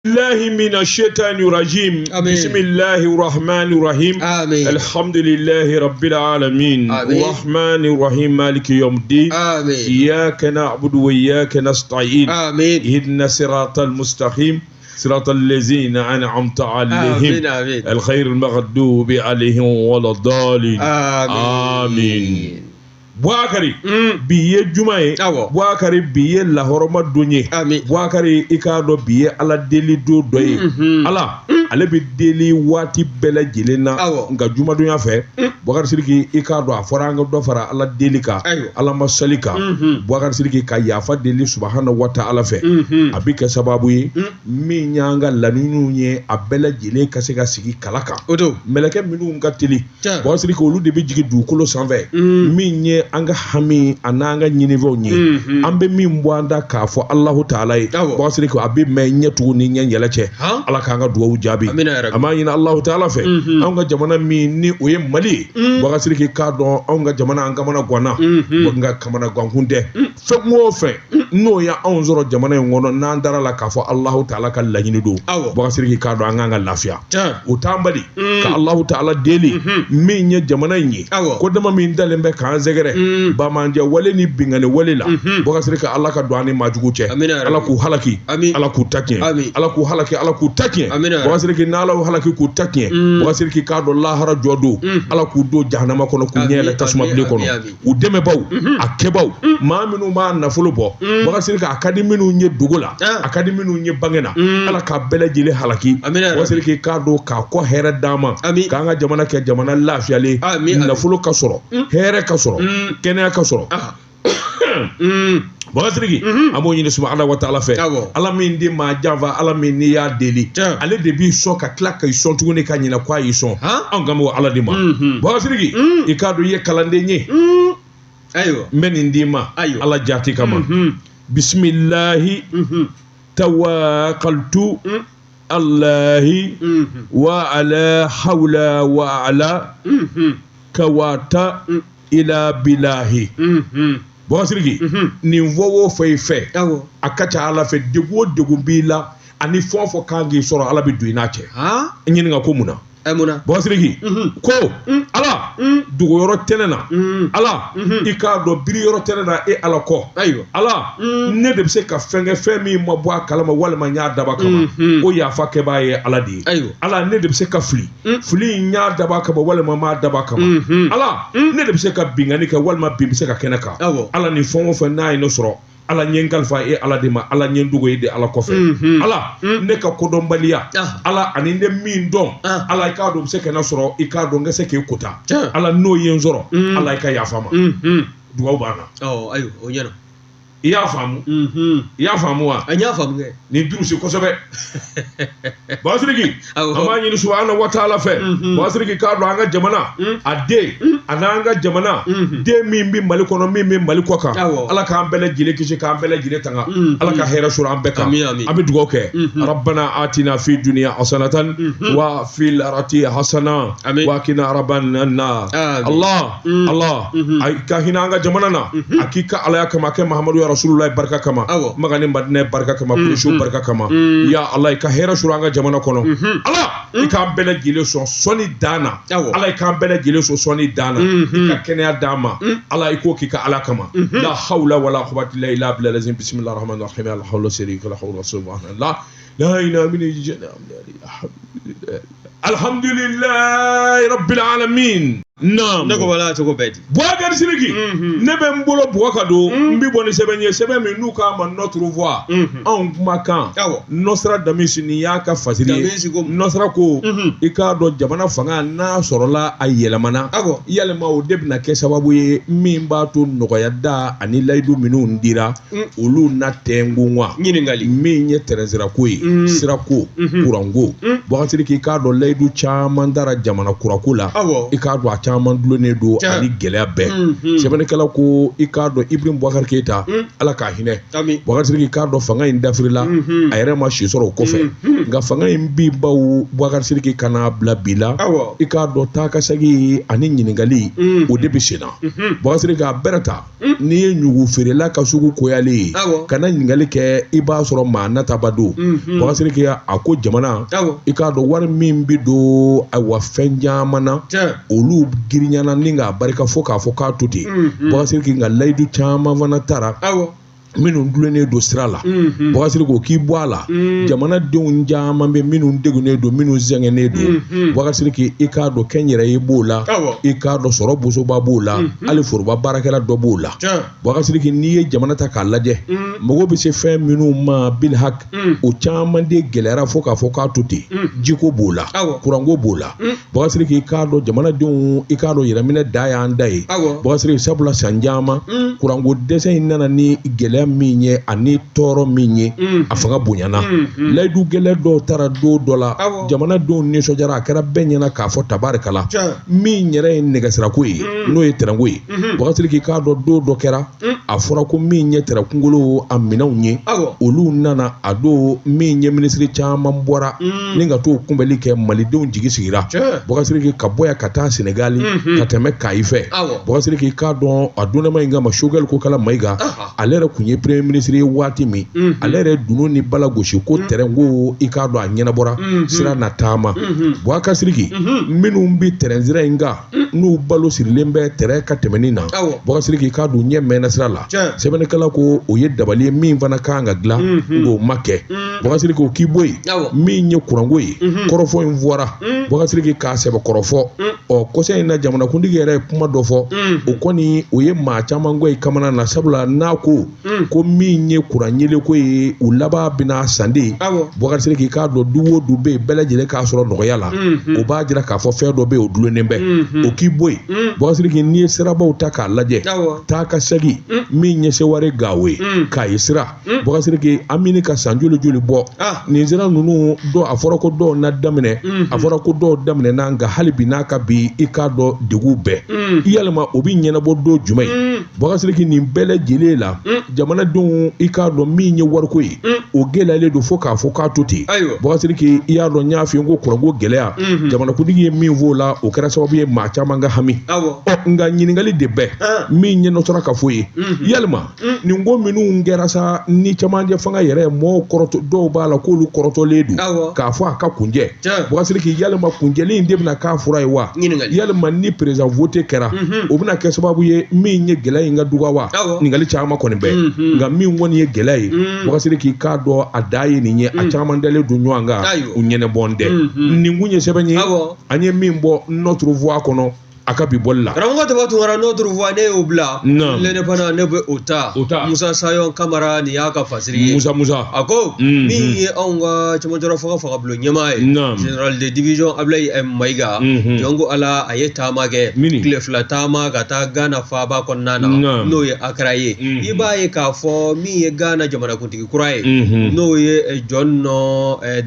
الله من الشيطان الرجيم. آمين. بسم الله الرحمن الرحيم. آمين. الحمد لله رب العالمين. آمين. الرحمن الرحيم، مالك يوم الدين. آمين. إياك نعبد وإياك نستعين. آمين. اهدنا الصراط المستقيم، صراط الذين أنعمت عليهم آمين آمين. الخير المغضوب عليهم ولا الضالين. آمين. آمين. Buakari, Mm. bi ye juma ye. Awɔ. Buakari, bi ye lahɔrɔma don ye. Amin. Buakari, i k'a dɔn bi ye Ala deli don dɔ ye. Ala ale bɛ deli waati bɛɛ lajɛlen na. Awɔ. Nka jumadonya fɛ, Buakari Sidiki, i k'a dɔn a fɔra an ka dɔ fara Ala deli kan. Ayiwa. Ala ma sali kan. Buakari Sidiki, ka yafa deli subahana wa ta'ala fɛ. A bɛ kɛ sababu ye min y'an ka laɲiniw ye, a bɛɛ lajɛlen ka se ka sigi kala kan. O don. Mɛlɛkɛ minnu ka teli, Tiɲɛ. Buakari Sidiki, olu de bɛ jigin dugukolo sanfɛ. Min ye an ka hami a n'an ka ɲinifɛnw ye, an bɛ min bɔ an da k'a fɔ Alahu taala ye, Awɔ. Buakari Sidiki, a bɛ mɛn ɲɛ tugun ni ɲɛ yɛlɛ cɛ. Han? Ala k'an ka dugawu jaabi. Amina ya Rabbi. An b'a ɲini Alahu taala fɛ, anw ka jamana min ni o ye Mali ye, Buakari Sidiki, k'a dɔn anw ka jamana, an kamana ganna. Nka kamana gankun tɛ, fɛn o fɛn n'o ye anw sɔrɔ jamana in kɔnɔ, n'an dara la k'a fɔ Alahu taala ka laɲini don, Awɔ. Buakari Sidiki, k'a dɔn an k'an ka lafiya. Tiɲɛ. O t'an bali ka Alahu taala deli min ye jamana in ye. Awɔ. Ko dama min dalen bɛ k'an sɛgɛrɛ bamanjɛ wale ni binkanni wale la, Buakari Sidiki, Ala ka don an ni maajugu cɛ. Amina ya Ala Rabbi. k'u halaki. Amin. Ala k'u ta tiɲɛ. Amin. Ala k'u halaki, Ala k'u ta tiɲɛ. Amina ya Buakari Sidiki, n'Ala y'u halaki k'u ta tiɲɛ, Buakari Sidiki, k'a dɔn lahara jɔ don, Ala k'u don jahanama kɔnɔ, k'u ɲɛ Amin, yɛlɛ tasuma amin, bilen amin, kɔnɔ. Amin. U dɛmɛbaw, a kɛbaw, maa minnu b'a nafolo bɔ, Buakari Sidiki, a ka di minnu ye dogo la, Ah. a ka di minnu ye bange na, Ala k'a bɛɛ lajɛlen halaki. Amina ya Buakari Sidiki, k'a dɔn k'a kɔ hɛrɛ d'an ma, Amin. k'an ka jamana kɛ jamana lafiyalen, Amin, amin. nafolo ka sɔrɔ, hɛrɛ ka sɔrɔ, kɛnɛya ka sɔrɔ. Ah. Buakari Sidiki, an b'o ɲini subahana wa taala fɛ. Awɔ. Ala min di maa janfa, Ala min n'i y'a deli, Tiɲɛ. ale de b'i sɔn ka tila k'i sɔn tuguni ka ɲinɛ k'a y'i sɔn. Han? Anw kan b'o Ala de ma. Buakari Sidiki, i k'a dɔn i ye kalanden ye. Ayiwa. N bɛ nin d'i ma. Ayiwa. Ala jati kama, bisimilahi tawakaltu alahi wa ala hawla wa ala kawata ila bilahi. Buakari Sidiki, nin fɔ o fɔ i fɛ, Awɔ. a ka ca Ala fɛ, degun o degun b'i la ani fɛn o fɛn kan k'i sɔrɔ, Ala bɛ don i n'a cɛ. Han? N ɲininka ko mun na? Ɛ, mun na? Buakari Sidiki ko Ala dogoyɔrɔ tɛ ne na, Ala i k'a dɔn biri yɔrɔ tɛ ne na e Ala kɔ. Ayiwa. Ala, ne de bɛ se ka fɛn kɛ, fɛn min ma bɔ a kalama walima n y'a daba kama, o yafa kɛbaa ye Ala de ye. Ayiwa. Ala, ne de bɛ se ka fili, fili in n y'a daba kama walima n m'a daba kama. Ala, ne de bɛ se ka binkanni kɛ walima bin bɛ se ka kɛnɛ kan. Awɔ. Ala, nin fɛn o fɛn n'a ye ne sɔrɔ, Ala ɲɛ n kalifa e Ala de ma, Ala ɲɛ n dogo e de Ala kɔfɛ. Ala, ne ka kodɔnbaliya, Ah. Ala, ani ne min dɔn, Ah. Ala, i k'a dɔn u bɛ se ka ne sɔrɔ, i k'a dɔn n ka se k'e kota. Tiɲɛ. Ala, n'o ye n sɔrɔ, Ala, i ka yafa n ma. Dugawu banna. Ɔ, ayiwa, o ɲɛna. I y'a faamu? I y'a faamu wa? An y'a faamu kɛ. Nin durusi kosɛbɛ, Buakari Sidiki. Awɔ. An b'a ɲini subahana wa taala fɛ, Buakari Sidiki, k'a dɔn an ka jamana a den a n'an ka jamana den min bɛ Mali kɔnɔ, min bɛ Mali kɔ kan, Awɔ. Ala k'an bɛɛ lajɛlen kisi, k'an bɛɛ lajɛlen tanga, Ala ka hɛrɛ sɔrɔ an bɛɛ kan. Amin, amin. An bɛ dugawu kɛ: rabbana atina fi dunya hasanatan wa fil akhirati hasana Amin. wa qina adhaban nar. Amin. Allah, Allah, a ka hinɛ an ka jamana na, a k'i ka Alaya kama, a kɛ Mahamadu ya Rasulullah barika kama, Awɔ. Maka ni Madinɛ barika kama, Kuresiw barika kama, ya Allah, i ka hɛrɛ sɔrɔ an ka jamana kɔnɔ. Ala, i k'an bɛɛ lajɛlen sɔn sɔnni dan na. Awɔ. Ala, i k'an bɛɛ lajɛlen sɔn sɔnni dan na, i ka kɛnɛya d'an ma. Ala, i k'o k'i ka Ala kama. La hawla wala quwwata illa billah lazim. Bismillahir rahmanir rahim. La hawla sharika lahu, subhanallah, la ilaha illa alhamdulillahi rabbil alamin. Naam. Ne ko wala cogo bɛɛ di. Buakari Sidiki, ne bɛ n bolo bugɔ ka don, n bɛ bɔ ni sɛbɛn ye, sɛbɛn min n'u k'a ma Notre Voix, anw kumakan. Awɔ. Nostradamus, nin y'a ka fasiri ye. Damis ko. Nostra ko, i k'a dɔn jamana fanga n'a sɔrɔla a yɛlɛmana, Awɔ. yalima o de bɛna kɛ sababu ye min b'a to nɔgɔya da ani layidu minnu dira, olu na tɛngun wa? Ɲininkali. Min ye tɛrɛnsirako ye, sirako, kuranko, Buakari Sidiki, i k'a dɔn layidu caman dara jamana kurako la. Awɔ. I k'a dɔn a caman dulonnen don ani gɛlɛya bɛɛ. Sɛbɛnnikɛla ko i k'a dɔn Ibrahim Boubacar Keita, Ala k'a hinɛ, Boubacar Sidiki k'a dɔn fanga in dafirila, a yɛrɛ ma si sɔrɔ o kɔfɛ. Nka fanga in bin baw Boubacar Sidiki ka n'a bila bi la, i k'a dɔn taa ka segin ani ɲininkali o de bɛ sen na. Boubacar Sidiki a bɛrɛ ta n'i ye ɲugu feerela ka sugu koyalen ye, ka na ɲininkali kɛ, i b'a sɔrɔ maa nataba don. Boubacar Sidiki a ko jamana, i k'a dɔn wari min bɛ don ayiwa fɛn caman na, olu girinyana ni k'a barika fo k'a fɔ k'a to ten. Boubacar Sidiki, nka layidu caman fana tara minnu dulonnen don sira la. Boubacar Sidiki o k'i bɔ a la, jamanadenw caman bɛ minnu degunnen don, minnu sɛgɛnnen don. Boubacar Sidiki i k'a dɔn kɛnyɛrɛye b'o la, i k'a dɔn sɔrɔ bosoba b'o la, hali foroba baarakɛla dɔ b'o la. Boubacar Sidiki, n'i ye jamana ta k'a lajɛ, mɔgɔw bɛ se fɛn minnu ma bilhak, o caman de gɛlɛyara fo k'a fɔ k'a to ten. Jiko b'o la, kuranko b'o la. Boubacar Sidiki i k'a dɔn jamanadenw, i k'a dɔn yɛrɛminɛ da y'an da ye. Boubacar Sidiki, sabula san caman kuranko dɛsɛ in nana ni gɛlɛya min ye ani tɔɔrɔ min ye, a fanga bonyana. Layidu gɛlɛn dɔw tara don dɔ la, jamanadenw nisɔndiyara, a kɛra bɛɛ ɲɛna k'a fɔ tabarikala. Min yɛrɛ ye nɛgɛsirako ye, n'o ye tɛrɛnko ye, Boubacar Sidiki i k'a dɔn don dɔ kɛra, a fɔra ko min ye tɛrɛn kunkolo a minɛnw ye, olu nana a don. Min ye minisiri caman bɔra ni ka t'o kunbɛli kɛ, malidenw jigi sigira. Boubacar Sidiki, ka bɔ yan ka taa Senegali ka tɛmɛ Kayi fɛ. Boubacar Sidiki i k'a dɔn a donnama in kama, Choguel Kokala Mayiga, ale yɛrɛ tun ye premier ministre ye waati min, ale yɛrɛ dunun ni bala gosi ko tɛrɛnko, i k'a dɔn a ɲɛnabɔra, sira na taama. Boubacar Sidiki, minnu bɛ tɛrɛn sira in kan, n'u balo sirilen bɛ tɛrɛn ka tɛmɛni na, Boubacar Sidiki i k'a dɔn ɲɛ mɛnna sira la. Sɛbɛnnikɛla ko o ye dabali ye min fana kan ka dilan, nka o ma kɛ. Boubacar Sidiki, o k'i bɔ yen. Min ye kuranko ye, kɔrɔfɔ in fɔra, Boubacar Sidiki k'a sɛbɛ kɔrɔfɔ. Ɔ kɔsa in na, jamanakuntigi yɛrɛ ye kuma dɔ fɔ, o kɔni o ye maa caman gɔ i kamana na, sabula n'a ko ko min ye kuran yeelenko ye, u laban bɛna san de. Boubacar Sidiki i k'a dɔn du o du bɛ yen, bɛɛ lajɛlen k'a sɔrɔ nɔgɔya la, o b'a jira k'a fɔ fɛn dɔ bɛ yen, o dulonnen bɛ. O k'i bɔ yen. Boubacar Sidiki, n'i ye sirabaw ta k'a lajɛ, taa ka segin, min ye Seware Gawo ye, Kayi sira, Boubacar Sidiki, an bɛ ka san joli joli bɔ nin sira ninnu dɔ, a fɔra ko dɔw na daminɛ, a fɔra ko dɔw daminɛna, nka hali bi n'a ka bi, i k'a dɔn degun bɛɛ. Yalima o bɛ ɲɛnabɔ don jumɛn ye? Boubacar Sidiki, nin bɛɛ lajɛlen la, jamanadenw, i k'a dɔn min ye wariko ye, o gɛlɛyalen don fo k'a fɔ k'a to ten. Boubacar Sidiki, i y'a dɔn n y'a f'i ye ko kuranko gɛlɛya, jamanakuntigi ye min fɔ o la, o kɛra sababu ye maa caman ka hami. Ɔ nka ɲininkali de bɛ min ye nɔtɔra ka fɔ ye, yalima nin ko minnu kɛra sa ni cɛmancɛ fanga yɛrɛ mɔgɔw kɔrɔtɔ, dɔw b'a la k'olu kɔrɔtɔlen don k'a fɔ a ka kuncɛ. Boubacar Sidiki, yalima kuncɛli in de bɛna k'a fura ye wa? Yalima ni président vote kɛra, o bɛna kɛ sababu ye min ye gɛlɛya in ka duga wa? Ɲininkali caman kɔni bɛ, nka min kɔni ye gɛlɛya ye, Boubacar Sidiki k'a dɔn a dan ye nin ye, a caman dalen don ɲɔgɔn kan, u ɲɛnabɔn tɛ. Nin kun ye sɛbɛn ye an ye min bɔ Notre Voix kɔnɔ a ka bi bɔli la. Karamɔgɔ Daba Tunkara, Notre Voix ne y'o bila. L'Indépendant ne bɛ o ta. O ta. Musa Sayɔn Kamara, nin y'a ka fasiri ye. Musa Musa. A ko min ye anw ka cɛmancɛla fanga fangabulon ɲɛmaa ye. Général de division Abulayi Mayiga. Jɔn ko Ala, a ye taama kɛ. Tile 2 taama ka taa Gana faaba kɔnɔna na. N'o ye Akara ye. I b'a ye k'a fɔ min ye Gana jamanakuntigi kura ye. N'o ye John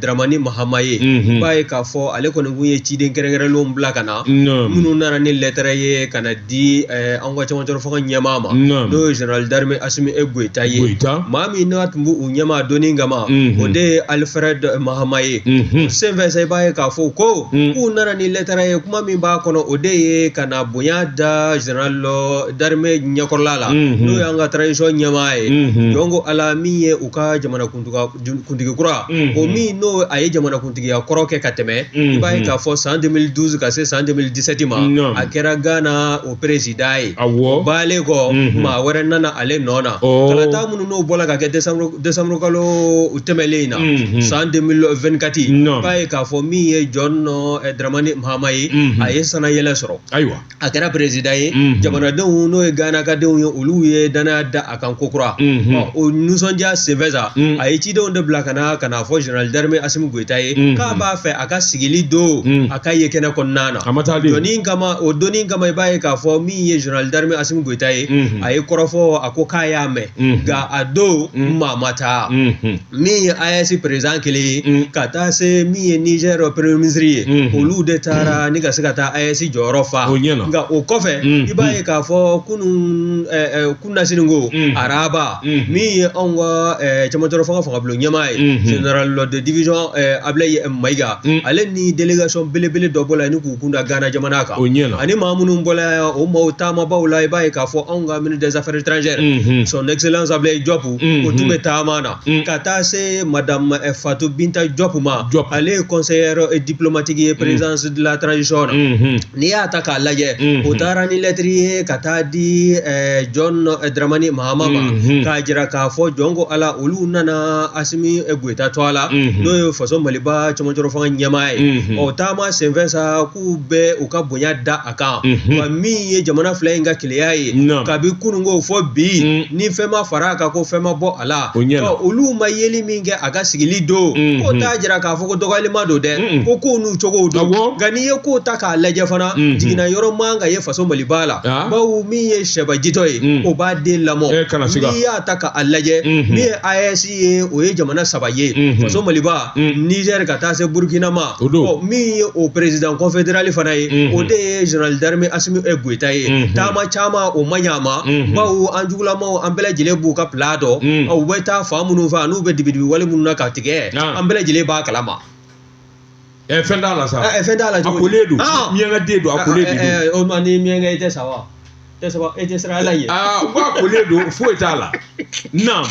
Dramani Mahama ye. I b'a ye k'a fɔ ale kɔni kun ye ciden kɛrɛnkɛrɛnlenw bila ka na. Minnu nana ni lɛtɛrɛ ye ka na di an ka cɛmancɛ fanga ɲɛmaa ma, n'o ye général d'armée Asimi Goyita ye. Maa min n'a tun b'u ɲɛmaa donni kama, o de ye Alfred Mahama ye. Senfɛ sa, i b'a ye k'a fɔ ko k'u nana ni lɛtɛrɛ ye, kuma min b'a kɔnɔ, o de ye ka na bonya da général d'armée ɲɛkɔrɔla la, n'o y'an ka transition ɲɛmaa ye. Jɔn ko Ala, min ye u ka jamanakuntigi kura, o min n'o a ye jamanakuntigiya kɔrɔ kɛ ka tɛmɛ, i b'a ye k'a fɔ san 2012 ka se san 2017 ma, a kɛra Gana o président ye. Balen kɔ, maa wɛrɛ nana ale nɔ na. Kalata minnu n'o bɔra ka kɛ décembre kalo tɛmɛlen in na san 2024, i b'a ye k'a fɔ min ye John Dramani Mahama ye, a ye sanayɛlɛ sɔrɔ. Ayiwa, a kɛra président ye. Jamanadenw, n'o ye Ganakadenw ye, olu ye danaya da a kan kokura. O nisɔndiya senfɛ sa, a ye cidenw de bila ka na ka n'a fɔ général d'armée Asimi Goyita ye k'a b'a fɛ a ka sigili don a ka ye kɛnɛ kɔnɔna na. A ma taa de. Jɔnni kama o O donni kama, i b'a ye k'a fɔ min ye général d'armée Asimi Goyita ye, a ye kɔrɔfɔ, a ko k'a y'a mɛn, nka a don maa ma taa. Min ye AES président kelen ye, ka taa se min ye Niger premier ministre ye, olu de taara ni ka se ka taa AES jɔyɔrɔ fa. Nka o kɔfɛ, i b'a ye k'a fɔ kunun kunasini ko araba, min ye anw ka cɛmancɛrɔ fanga fangabulon ɲɛmaa ye, général de division Ablaye Mayiga, ale ni délégation belebele dɔ bɔla ni k'u kun da Ghana jamana kan. Ani maa minnu bɔla o maaw taamabaw la, i b'a ye k'a fɔ anw ka ministre des affaires étrangères, son excellence Ablaye Diop, o tun bɛ taama na, ka taa se madame Fatou Binta Diop ma, ale ye conseillère diplomatique ye présidence de la transition na. N'i y'a ta k'a lajɛ, o taara ni lettre ye ka taa di John Dramani Mahama ma, k'a jira k'a fɔ jɔn ko Ala, olu nana Asimi Goyita to a la, n'o ye faso Maliba cɛmancɛrɔ fanga ɲɛmaa ye. Ɔ, taama senfɛ sa, k'u bɛ u ka bonya da a kan, wa min ye jamana fila in ka kelenya ye kabi kununko fɔ bi, ni fɛn ma fara a kan, ko fɛn ma bɔ a la. Olu ma yeli min kɛ a ka sigili don, k'o t'a jira k'a fɔ ko dɔgɔyalima don dɛ, ko kow n'u cogow don. Nka n'i ye kow ta k'a lajɛ fana, jiginna yɔrɔ man ka ye faso Maliba la, bawo min ye sɛba jitɔ ye, o b'a den lamɔ. N'i y'a ta k'a lajɛ, min ye AES ye, o ye jamana saba ye: faso Maliba, Niger, ka taa se Burkina ma. Min ye o président confédéral fana ye, o de ye général d'armée Asimi Goyita ye. Taama caman o ma ɲa ma, bawo an jugulamaw, an bɛɛ lajɛlen b'u ka plan dɔn, u bɛ taa fan minnu fɛ, n'u bɛ dibidibi wale minnu na ka tigɛ, an bɛɛ lajɛlen b'a kalama. Fɛn t'a la sa. Fɛn t'a la. A kolen don, miyanka den don, a kolen de don. O ma ni miyanka, i tɛ sa wa? Tɛ saba, e tɛ siran Ala ɲɛ. Aa, u k'a kolen don, foyi t'a la. Naam.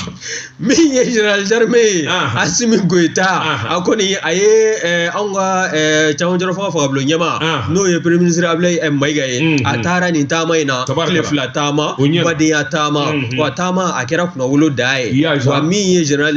Min ye général d'armée ye Asimi Goyita, a kɔni a ye anw ka cɛmancɛrɔ fanga fangabulon ɲɛmaa, n'o ye premier ministre Ablaye Mayiga ye, a taara nin taama in na, tile fila taama, badenya taama. Wa taama a kɛra kunnawolo da ye. Wa min ye général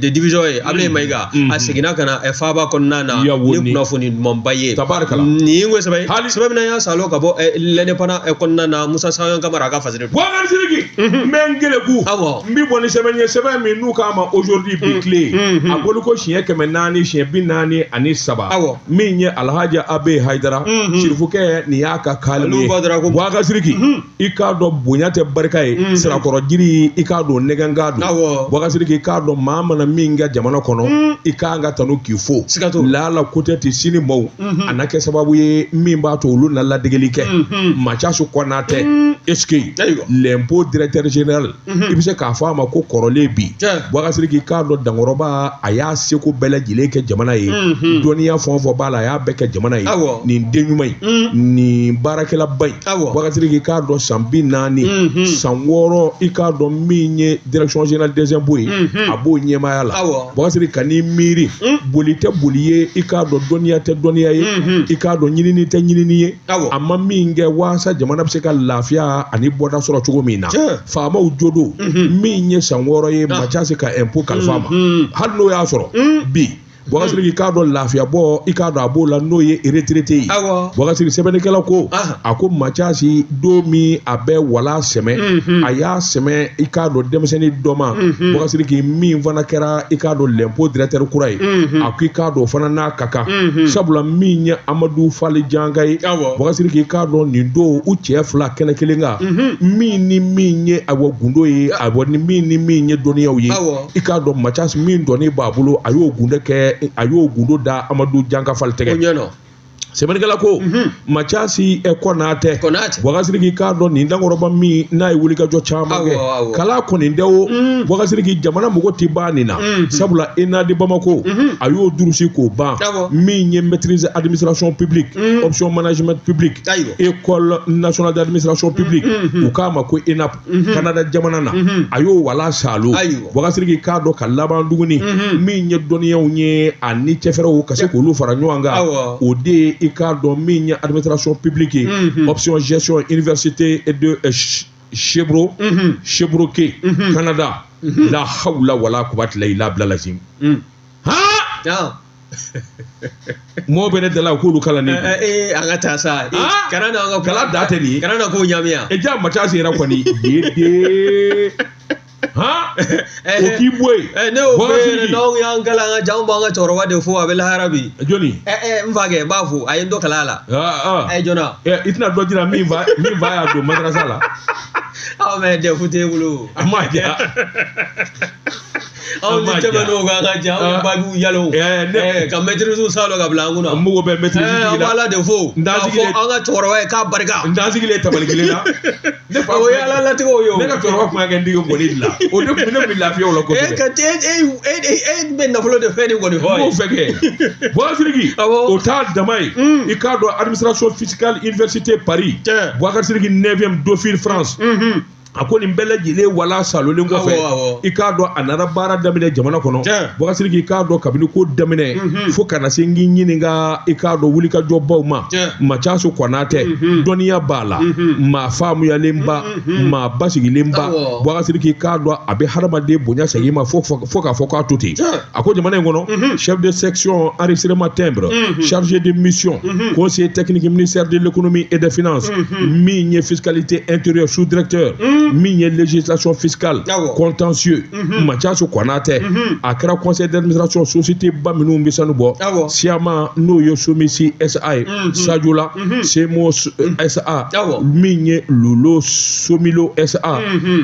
de division ye Ablaye Mayiga, a seginna ka na faaba kɔnɔna na ni kunnafoni dumanba ye. Nin ko sɛbɛn sɛbɛn min y'a salo ka bɔ l'Indépendant kɔnɔna na, Musa Sayon Kamara a ka fasiri. Boubacar Sidiki, n bɛ n geleku. N bɛ bɔ ni sɛbɛn ye, sɛbɛn min n'u k'a ma Aujourd'hui bi tile, a bɔli ko siɲɛ 400 siɲɛ 43. Min ye Alhaji Abe Hayidara Sirifukɛ, nin y'a ka kalimu ye. Boubacar Sidiki, i k'a dɔn bonya tɛ barika ye, sirakɔrɔ jiri, i k'a dɔn nɛgɛnkan don. Boubacar Sidiki, i k'a dɔn maa mana min kɛ jamana kɔnɔ, i k'an ka tanu k'i fo. Laala ko tɛ ten, sini maaw a na kɛ sababu ye min b'a to olu na ladegeli kɛ. Mathias Konatɛ, est-ce que l'impôt directeur général, i bɛ se k'a fɔ a ma ko kɔrɔlen bi. Boubacar Sidiki, k'a dɔn Dankɔrɔba, a y'a seko bɛɛ lajɛlen kɛ jamana ye, dɔnniya fɛn o fɛn b'a la, a y'a bɛɛ kɛ jamana ye. Nin den ɲuman in, nin baarakɛlaba in, Boubacar Sidiki, k'a dɔn san 40 san 6, i k'a dɔn min ye direction générale des impôts ye, a b'o ɲɛmaaya la. Boubacar Sidiki, ka n'i miiri, boli tɛ boli ye, i k'a dɔn dɔnniya tɛ dɔnniya ye, i k'a dɔn ɲinini tɛ ɲinini ye. A ma min kɛ waasa jamana bɛ se ka lafiya ani bɔda sɔrɔ cogo min na, faamaw jo don. Min ye san 6 ye Mathias ka impôt kalifa ma, hali n'o y'a sɔrɔ bi, Boubacar Sidiki, k'a dɔn lafiya bɔ, i k'a dɔn a b'o la, n'o ye retraité ye. Boubacar Sidiki, sɛbɛnnikɛla ko, a ko Mathias, don min a bɛ wala sɛmɛ, a y'a sɛmɛ, i k'a dɔn denmisɛnnin dɔ ma. Boubacar Sidiki, min fana kɛra, i k'a dɔn l'impôt directeur kura ye, a ko i k'a dɔn o fana n'a ka kan, sabula min ye Amadu Fali Janka ye, Boubacar Sidiki, i k'a dɔn nin don u cɛ fila kɛnɛ kelen kan, min ni min ye awa gundo ye, awa ni min ni min ye dɔnniyaw ye, i k'a dɔn Mathias min dɔnni b'a bolo, a y'o gundo kɛ, a y'o gundo da Amadu Janka Fali tɛgɛ. Sɛbɛnnikɛla ko Mathias Konatɛ, Boubacar Sidiki, k'a dɔn nin Dankɔrɔba min n'a ye wulikajɔ caman kɛ, kala kɔni tɛ o. Boubacar Sidiki, jamana mɔgɔ tɛ ban nin na, sabula ENA de Bamako, a y'o durusi k'o ban. Min ye maîtrise administration publique, option management public, école nationale d'administration publique, u k'a ma ko ENAP, Canada jamana na, a y'o wala salo. Boubacar Sidiki, k'a dɔn ka laban tuguni, min ye dɔnniyaw ye ani cɛfɛrɛw ka se k'olu fara ɲɔgɔn kan, o de ye, i k'a dɔn min ye administration publique ye, option gestion, université de Sherbrooke, Canada. La hawla wala quwwata illa billah lazim. Ha, mɔgɔ bɛ ne da la k'olu kalan ne. An ka taa sa. Kana na an ka kala da tɛ nin ye. Kana na k'o ɲami yan. E ja Mathias yɛrɛ kɔni ye de. Han, o k'i bɔ yen. Ne y'o fɔ e ɲɛna, n'anw y'an kalan an ka janw b'an ka cɛkɔrɔba de fo, a bɛ lahara bi. Jɔni? N fa kɛ, n b'a fo, a ye n dɔ kalan a la. Ɛ jɔna? I tɛna dɔ jira min fa y'a don madarasa la. Aw mɛ DEF t'e bolo. A ma diya. Anw ni tɛmɛn'o kan ka jɛ, anw ye bakiw yalo ka maîtrise salo ka bila an kunna. N mago bɛ maîtrise tigi la. An b'Ala de fo k'a fɔ an ka cɛkɔrɔba ye k'a barika. N t'an sigilen tabali kelen na. Ne fa, o ye Ala latigɛw ye o. Ne ka cɛkɔrɔba tun y'a kɛ n dege nkɔni de la. O de tun ne bɛ lafiya o la kosɛbɛ. E ka e e e bɛ nafolo de fɛ ni nkɔni fɔ ye. N b'o fɛ kɛ. Boubacar Sidiki, o t'a dama ye. I k'a dɔn administration fiscale université Paris. Boubacar Sidiki 9e Dauphine France. A ko nin bɛɛ lajɛlen wala salolen kɔfɛ, i k'a dɔn a nana baara daminɛ jamana kɔnɔ. Boubacar Sidiki, i k'a dɔn kabini ko daminɛ fo ka na se n k'i ɲininka, i k'a dɔn wulikajɔbaw ma, Mathias Konatɛ, dɔnniya b'a la, maa faamuyalenba, maa basigilenba. Boubacar Sidiki, i k'a dɔn a bɛ hadamaden bonya segin ma fo k'a fɔ k'a to ten. A ko jamana in kɔnɔ, chef de section enregistrement timbre, chargé de mission, conseiller technique ministère de l'économie et des finances, min ye fiscalité intérieure sous-directeur, min ye législation fiscale, contentieux, Mathias Konatɛ, a kɛra conseil d'administration société ba minnu bɛ sanu bɔ, SIAMA n'o ye Somisi SA ye, Sadiola, Semo SA, min ye Lolo Somilo SA,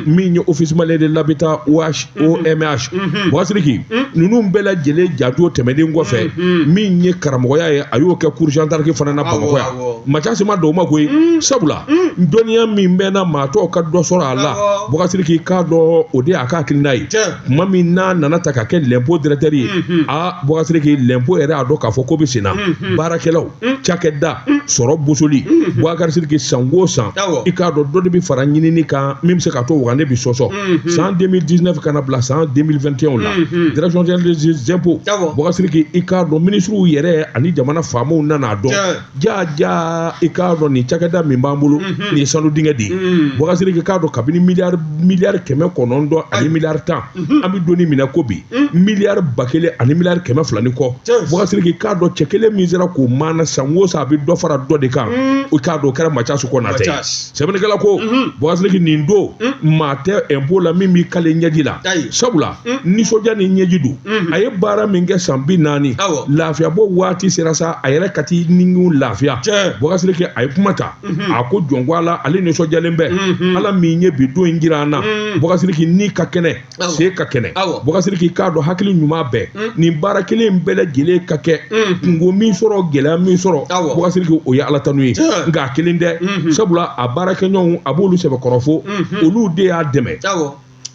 min ye Office malien de l'habitat OH OMH. Boubacar Sidiki, ninnu bɛɛ lajɛlen janto tɛmɛnen kɔfɛ, min ye karamɔgɔya ye, a y'o kɛ cours Jean d'Arc fana na Bamakɔ yan. Mathias ma don o ma koyi, sabula dɔnniya min bɛ na maa tɔw ka dɔ sɔrɔ a la, Boubacar Sidiki k'a dɔn o de y'a ka hakilina ye. Tuma min n'a nana ta ka kɛ l'impôt directeur ye, aa Boubacar Sidiki, l'impôt yɛrɛ y'a dɔn k'a fɔ ko bɛ sen na, baarakɛlaw, cakɛda, sɔrɔ bosoli. Boubacar Sidiki, san o san, i k'a dɔn dɔ de bɛ fara ɲinini kan min bɛ se k'a to wagane bɛ sɔsɔ. San 2019 ka na bila san 2021 la, direction générale des impôts, Boubacar Sidiki, i k'a dɔn ministres yɛrɛ ani jamana faamaw nana a dɔn ja i k'a dɔn nin cakɛda min b'an bolo, nin ye sanu dingɛ de ye. Boubacar Sidiki, k'a dɔn kabini miliyari 900 ani miliyari 10, an bɛ donni minɛ ko bi miliyari 1000 ani miliyari 200 ni kɔ. Boubacar Sidiki, k'a dɔn cɛ kelen min sera k'o maana san o san a bɛ dɔ fara dɔ de kan, o k'a dɔn o kɛra Mathias Konatɛ ye. Sɛbɛnnikɛla ko Boubacar Sidiki, nin don maa tɛ impôt la min b'i kale ɲɛji la, sabula nisɔndiya ni ɲɛji don. A ye baara min kɛ san 40, lafiyabɔ waati sera sa, a yɛrɛ ka t'i ninkun lafiya. Boubacar Sidiki, a ye kuma ta, a ko jɔn ko Ala, ale nisɔndiyalen bɛ Ala min ye bi don in jira an na. Boubacar Sidiki, ni ka kɛnɛ, se ka kɛnɛ. Boubacar Sidiki, k'a dɔn hakili ɲuman bɛɛ nin baara kelen in bɛɛ lajɛlen ka kɛ, kungo min sɔrɔ, gɛlɛya min sɔrɔ, Boubacar Sidiki, o ye Ala tanu ye. Nka a kelen tɛ, sabula a baarakɛɲɔgɔnw a b'olu sɛbɛkɔrɔ fo, olu de y'a dɛmɛ.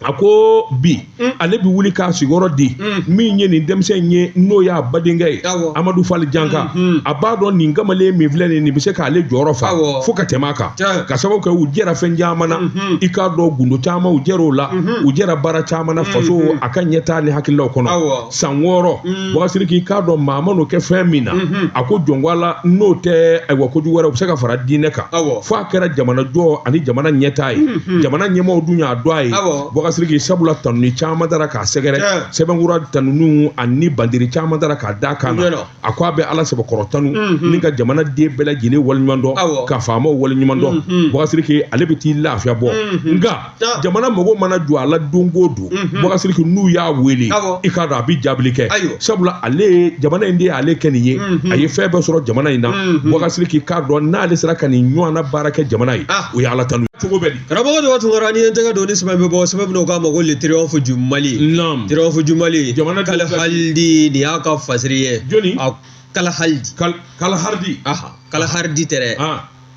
A ko bi ale bɛ wuli k'a sigiyɔrɔ di min ye nin denmisɛn ye, n'o y'a badenkɛ ye, Amadu Fali Janka. A b'a dɔn nin kamalen min filɛ nin bɛ se k'ale jɔyɔrɔ fa fo ka tɛmɛ a kan, ka sababu kɛ u jɛra fɛn caman na, i k'a dɔn gundo caman u jɛra o la, u jɛra baara caman na faso a ka ɲɛtaa ni hakililaw kɔnɔ. San 6, Boubacar Sidiki, k'a dɔn maa ma n'o kɛ fɛn min na, a ko jɔnko Ala, n'o tɛ ayiwa kojugu wɛrɛ u bɛ se ka fara diinɛ kan, fo a kɛra jamana jɔ ani jamana ɲɛtaa ye. Jamana ɲɛmaaw dun y'a dɔn a ye. Boubacar Sidiki, sabula tanuni caman dara k'a sɛgɛrɛ, sɛbɛnkura tanuni ani bandiri caman dara k'a da kan na. A ko a bɛ Ala sɛbɛkɔrɔ tanu ni ka jamana den bɛɛ lajɛlen waleɲuman dɔn, ka faamaw waleɲuman dɔn. Boubacar Sidiki, ale bɛ t'i lafiya bɔ, nka jamana mago mana jɔ a la don o don, Boubacar Sidiki, n'u y'a wele, i k'a dɔn a bɛ jaabili kɛ, sabula ale ye jamana in de y'ale kɛ nin ye, a ye fɛn bɛɛ sɔrɔ jamana in na. Boubacar Sidiki, k'a dɔn n'ale sera ka nin ɲɔgɔnna baara kɛ jamana ye, o ye Ala tanu cogo bɛɛ di. Karamɔgɔ Daba Tunkara, n'i ye n tɛgɛ don ni sɛbɛn bɛ bɔ, sɛbɛn min n'o k'a ma ko le triomphe du Mali. Triomphe du Mali. Jamana Kalahaldi, nin y'a ka fasiri ye. Jɔni? A Kalahaldi. Kalahardi. Aha, Kalahardi tɛ dɛ.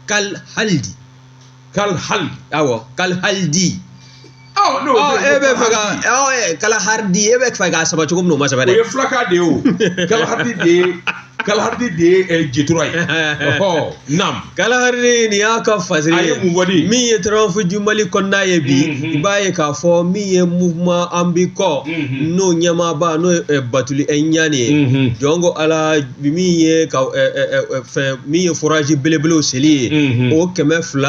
Kalahaldi. Kalahaldi. Awɔ, Kalahaldi. E bɛ fɛ ka Kalahardi, e bɛ fɛ k'a saba cogo min na o ma sɛbɛn dɛ. O ye fulakan de ye o. Kalahardi de ye. Kalahardi de ye jitura ye. Ɔhɔ, naam. Kalahardi nin y'a ka fasiri ye. A ye mun fɔ de? Min ye triomphe du Mali kɔnɔna ye bi, i b'a ye k'a fɔ min ye mouvement an bi kɔ, n'o ɲɛmaaba n'o ye Batuli Ɲani ye. Jɔn ko Ala, min ye ka fɛn min ye forage belebelew seli ye, o 267,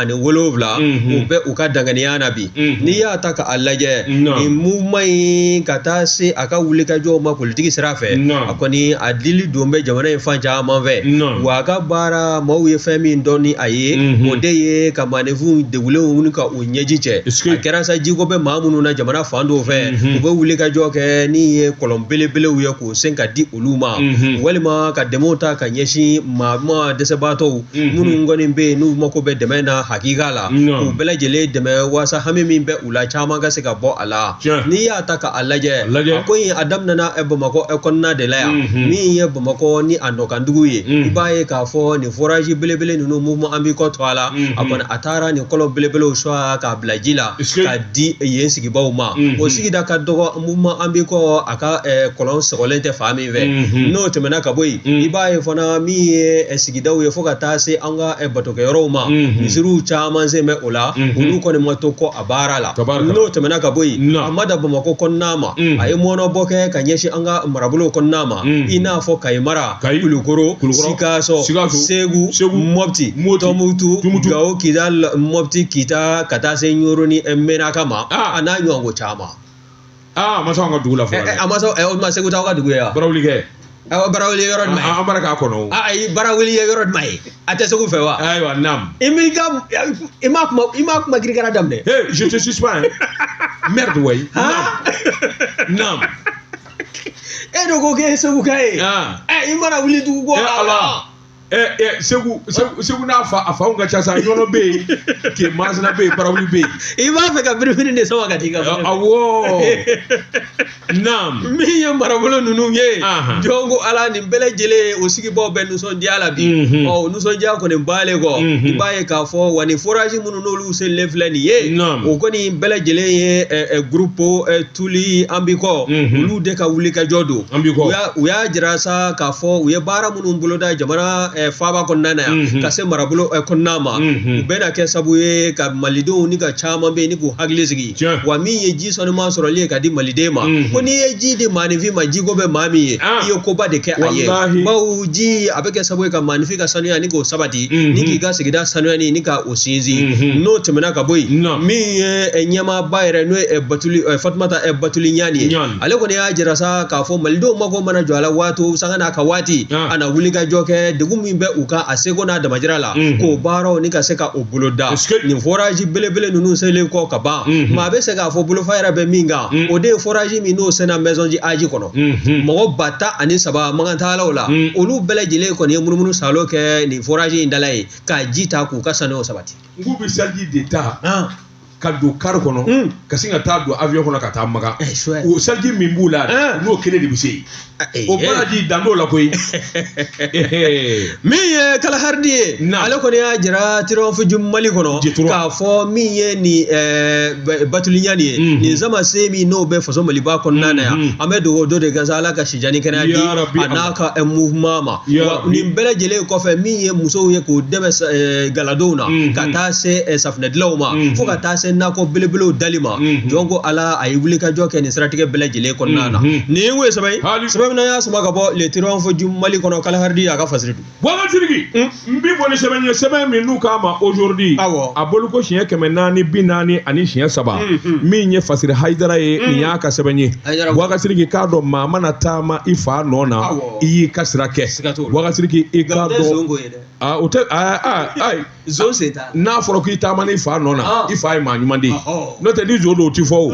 o bɛ u ka danganiya na bi. N'i y'a ta k'a lajɛ, nin mouvement in ka taa se a ka wulikajɔw ma politiki sira fɛ, a kɔni a dili don bɛ jamana in fan caman fɛ, wa a ka baara maaw ye fɛn min dɔn ni a ye, o de ye ka maaninfinw degulenw ni ka u ɲɛji cɛ. A kɛra sa jiko bɛ maa minnu na jamana fan dɔw fɛ, u bɛ wuli ka jɔ kɛ ni ye kɔlɔn belebelew ye k'o sen ka di olu ma, walima ka dɛmɛw ta ka ɲɛsin maa ma dɛsɛbaatɔw minnu kɔni bɛ yen n'u mako bɛ dɛmɛ na hakika la, k'u bɛɛ lajɛlen dɛmɛ waasa hami min bɛ u la caman ka se ka bɔ a la. N'i y'a ta k'a lajɛ, a ko in a daminɛna Bamakɔ kɔnɔna de la yan, min ye Bamakɔ ni a nɔkandugu ye. I b'a ye k'a fɔ nin forage belebele ninnu mouvement An b'i kɔ tɔgɔ la, a kɔni a taara nin kɔlɔn belebelew sɔn k'a bila ji la ka di yen sigibaw ma. O sigida ka dɔgɔ, mouvement An b'i kɔ a ka kɔlɔn sɔgɔlen tɛ fan min fɛ. N'o tɛmɛna ka bɔ yen, i b'a ye fana min ye sigidaw ye fo ka taa se an ka batokɛyɔrɔw ma, misiriw caman sen bɛ o la, olu kɔni ma to kɔ a baara la. N'o tɛmɛna ka bɔ yen, a ma dan Bamakɔ kɔnɔna ma, a ye mɔnɔbɔ kɛ ka ɲɛsin an ka marabolow kɔnɔna ma, i n'a fɔ Kayi mara, Kulukoro, Sikaso, Segu, Mɔpti, Tɔnbukutu, Gawo, Kidal, Mɔpti, Kita, ka taa se Ɲoro ni Menaka ma, a n'a ɲɔgɔnko caman. Aa, a ma se an ka dugu la fɔlɔ. A ma se, o tuma Segu t'aw ka dugu ye wa? Barawuli kɛ. Awɔ, Barawuli ye yɔrɔ jumɛn ye? An bara k'a kɔnɔ o. Ayi, Barawuli ye yɔrɔ jumɛn ye? A tɛ Segu fɛ wa? Ayiwa, naam. I m'i ka, i ma kuma, i ma kuma kirikara daminɛ. Hey, je te suspends. Merde, ouais. Naam. Naam. E de ko k'e ye Segu ka ye. Ɛ, i mana wuli dugu ko. Ala. Ɛ, Segu, Segu, Segu n'a fa, a faw ka ca sa. Ɲɔnɔ bɛ yen, Ke Masina bɛ yen, Barawuli bɛ yen. I b'a fɛ ka birifini de sama ka t'i ka. Awɔ. Naam. Min ye marabolo ninnu ye, jɔn ko Ala, nin bɛɛ lajɛlen o sigibaaw bɛ nisɔndiya la bi. Ɔ, o nisɔndiya kɔni b'ale kɔ. I b'a ye k'a fɔ wa nin forage minnu n'olu selilen filɛ nin ye, o kɔni bɛɛ lajɛlen ye groupe Tuli An b'i kɔ, olu de ka wulikajɔ don. U y'a jira sa k'a fɔ u ye baara minnu boloda jamana faaba kɔnɔna na yan, ka se marabolo kɔnɔna ma, u bɛna kɛ sabu ye ka malidenw ni ka caman bɛ yen ni k'u hakili sigi. Wa min ye ji sanuman sɔrɔli ye ka di maliden ma, ko n'i ye ji di maaninfin ma, jiko bɛ maa min ye, i ye koba de kɛ a ye. Bawo ji a bɛ kɛ sabu ye ka maaninfin ka sanuya ni k'o sabati, ni k'i ka sigida sanuya ni ka o sinsin. N'o tɛmɛna ka bɔ yen, min ye ɲɛmaaba yɛrɛ n'o ye Batuli Fatumata Batuli Ɲani ye, ale kɔni y'a jira sa k'a fɔ malidenw mako mana jɔ a la waati o sanga n'a ka waati, a na wuli ka jɔ kɛ degun min bɛ u kan a seko n'a damajira la, k'o baaraw ni ka se ka o boloda. Nin forage belebele ninnu selen kɔ ka ban, maa bɛ se k'a fɔ bolofa yɛrɛ bɛ min kan, o de ye forage min n'o senna Maison du Hadj kɔnɔ, mɔgɔ 13,000 makantaalaw la, olu bɛɛ lajɛlen kɔni ye munumunu salo kɛ nin forage in dala ye ka ji ta k'u ka sanuyaw sabati. N k'u bɛ seliji de ta ka don kari kɔnɔ, ka sin ka taa don avion kɔnɔ ka taa Makan. O seliji min b'u la, n'o kelen de bɛ se yen, o baraji dan t'o la koyi. Min ye Kalaharidi ye, ale kɔni y'a jira Triomphe du Mali kɔnɔ k'a fɔ min ye nin Batuli Ɲani ye, nin samase min n'o bɛ faso Maliba kɔnɔna na yan, an bɛ dugawu dɔ de kɛ sa, Ala ka sijan ni kɛnɛya di a n'a ka mouvement ma. Wa nin bɛɛ lajɛlen kɔfɛ, min ye musow ye k'u dɛmɛ galadonw na, ka taa se safunɛdilanw ma, fo ka taa se nakɔ belebelew dali ma, jɔn ko Ala, a ye wulikajɔ kɛ nin siratigɛ bɛɛ lajɛlen kɔnɔna na. Nin ye sɛbɛn ye, sɛbɛn min y'a sama ka bɔ Le Triomphe du Mali kɔnɔ, Kalaharidi y'a ka fasiri don. Boubacar Sidiki, n bi bɔ ni sɛbɛn ye, sɛbɛn min n'u k'a ma Aujourd'hui, a bɔliko siɲɛ 443, min ye Fasiri Hayidara ye, nin y'a ka sɛbɛn ye. Boubacar Sidiki, k'a dɔn maa mana taama i fa nɔ na, i y'i ka sira kɛ. Boubacar Sidiki, i k'a dɔn o tɛ ayi zon sen t'a n'a fɔra k'i taama n'i fa nɔ na, i fa ye maa ɲuman de ye, n'o tɛ ni zon don o ti fɔ o.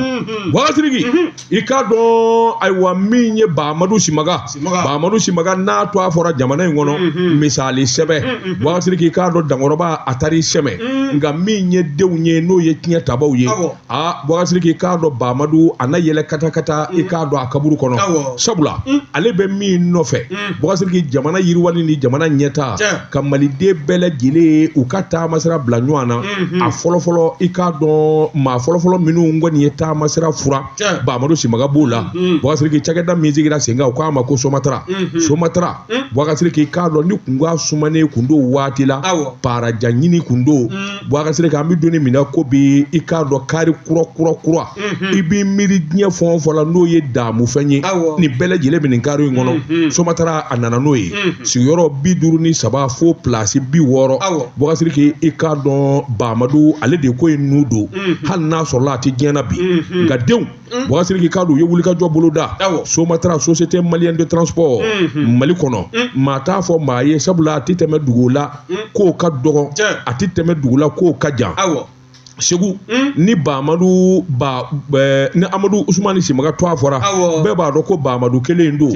Boubacar Sidiki, i k'a dɔn ayiwa min ye Bahamadu Simaga, Bahamadu Simaga n'a to a fɔra jamana in kɔnɔ misali sɛbɛ. Boubacar Sidiki, i k'a dɔn dankɔrɔba a taar'i sɛmɛ, nka min ye denw ye n'o ye tiɲɛ tabaw ye, aa Boubacar Sidiki, i k'a dɔn Bahamadu a na yɛlɛ katakata, i k'a dɔn a kaburu kɔnɔ, sabula ale bɛ min nɔfɛ, Boubacar Sidiki, jamana yiriwali ni jamana ɲɛtaa, ka maliden bɛɛ lajɛlen u ka taamasira bila ɲɔgɔn na. A fɔlɔfɔlɔ, i k'a dɔn maa fɔlɔfɔlɔ minnu kɔni ye taamasira fura, Bahamadu Simaga b'o la. Boubacar Sidiki, cakɛda min sigira sen kan, u k'a ma ko Somatara. Somatara, Boubacar Sidiki, i k'a dɔn ni kunkan sumanen kun don waati la, paraja ɲini kun don. Boubacar Sidiki, an bɛ don min na ko bi, i k'a dɔn kari kura kura kura, i b'i miiri diɲɛ fɛn o fɛn la n'o ye damufɛn ye, nin bɛɛ lajɛlen bɛ nin kari in kɔnɔ. Somatara a nana n'o ye, sigiyɔrɔ 53 fo pilasi 60. Boubacar Sidiki, i k'a dɔn Bamadu ale de ko in nu don, hali n'a sɔrɔla a tɛ diɲɛ na bi, nka denw, Boubacar Sidiki, k'a dɔn u ye wulikajɔ boloda. Somatra, Société malienne de transport, Mali kɔnɔ, maa t'a fɔ maa ye, sabula a tɛ tɛmɛ dugu la k'o ka dɔgɔ, a tɛ tɛmɛ dugu la k'o ka jan. Segu ni Bamadu ba ni Amadu Usumani Simaga tɔgɔ fɔra, bɛɛ b'a dɔn ko Bamadu kelen in don.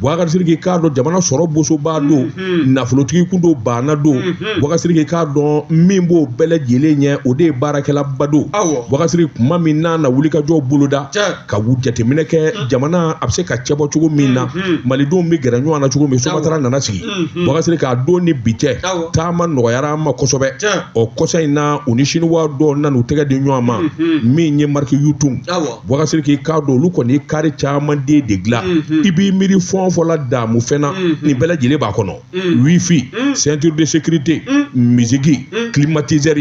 Boubacar Sidiki, k'a dɔn jamana sɔrɔ bosoba don, nafolotigi kun don, baana don. Boubacar Sidiki, k'a dɔn min b'o bɛɛ lajɛlen ɲɛ, o de ye baarakɛlaba don. Boubacar Sidiki, kuma min n'a na wulikajɔ boloda ka jateminɛ kɛ jamana a bɛ se ka cɛbɔ cogo min na, malidenw bɛ gɛrɛ ɲɔgɔn na cogo min, Somatra nana sigi. Boubacar Sidiki, k'a don ni bi cɛ, taama nɔgɔyara an ma kosɛbɛ. Ɔ kɔsa in na, u ni siniwa dɔw nana u tɛgɛ di ɲɔgɔn ma, min ye marque Yutong. Boubacar Sidiki, k'a dɔn olu kɔni ye kari caman den de dilan. I b'i miiri fɛn o fɛn la damu fɛn na, nin bɛɛ lajɛlen b'a kɔnɔ: wifi, ceinture de sécurité, musique, climatiseur.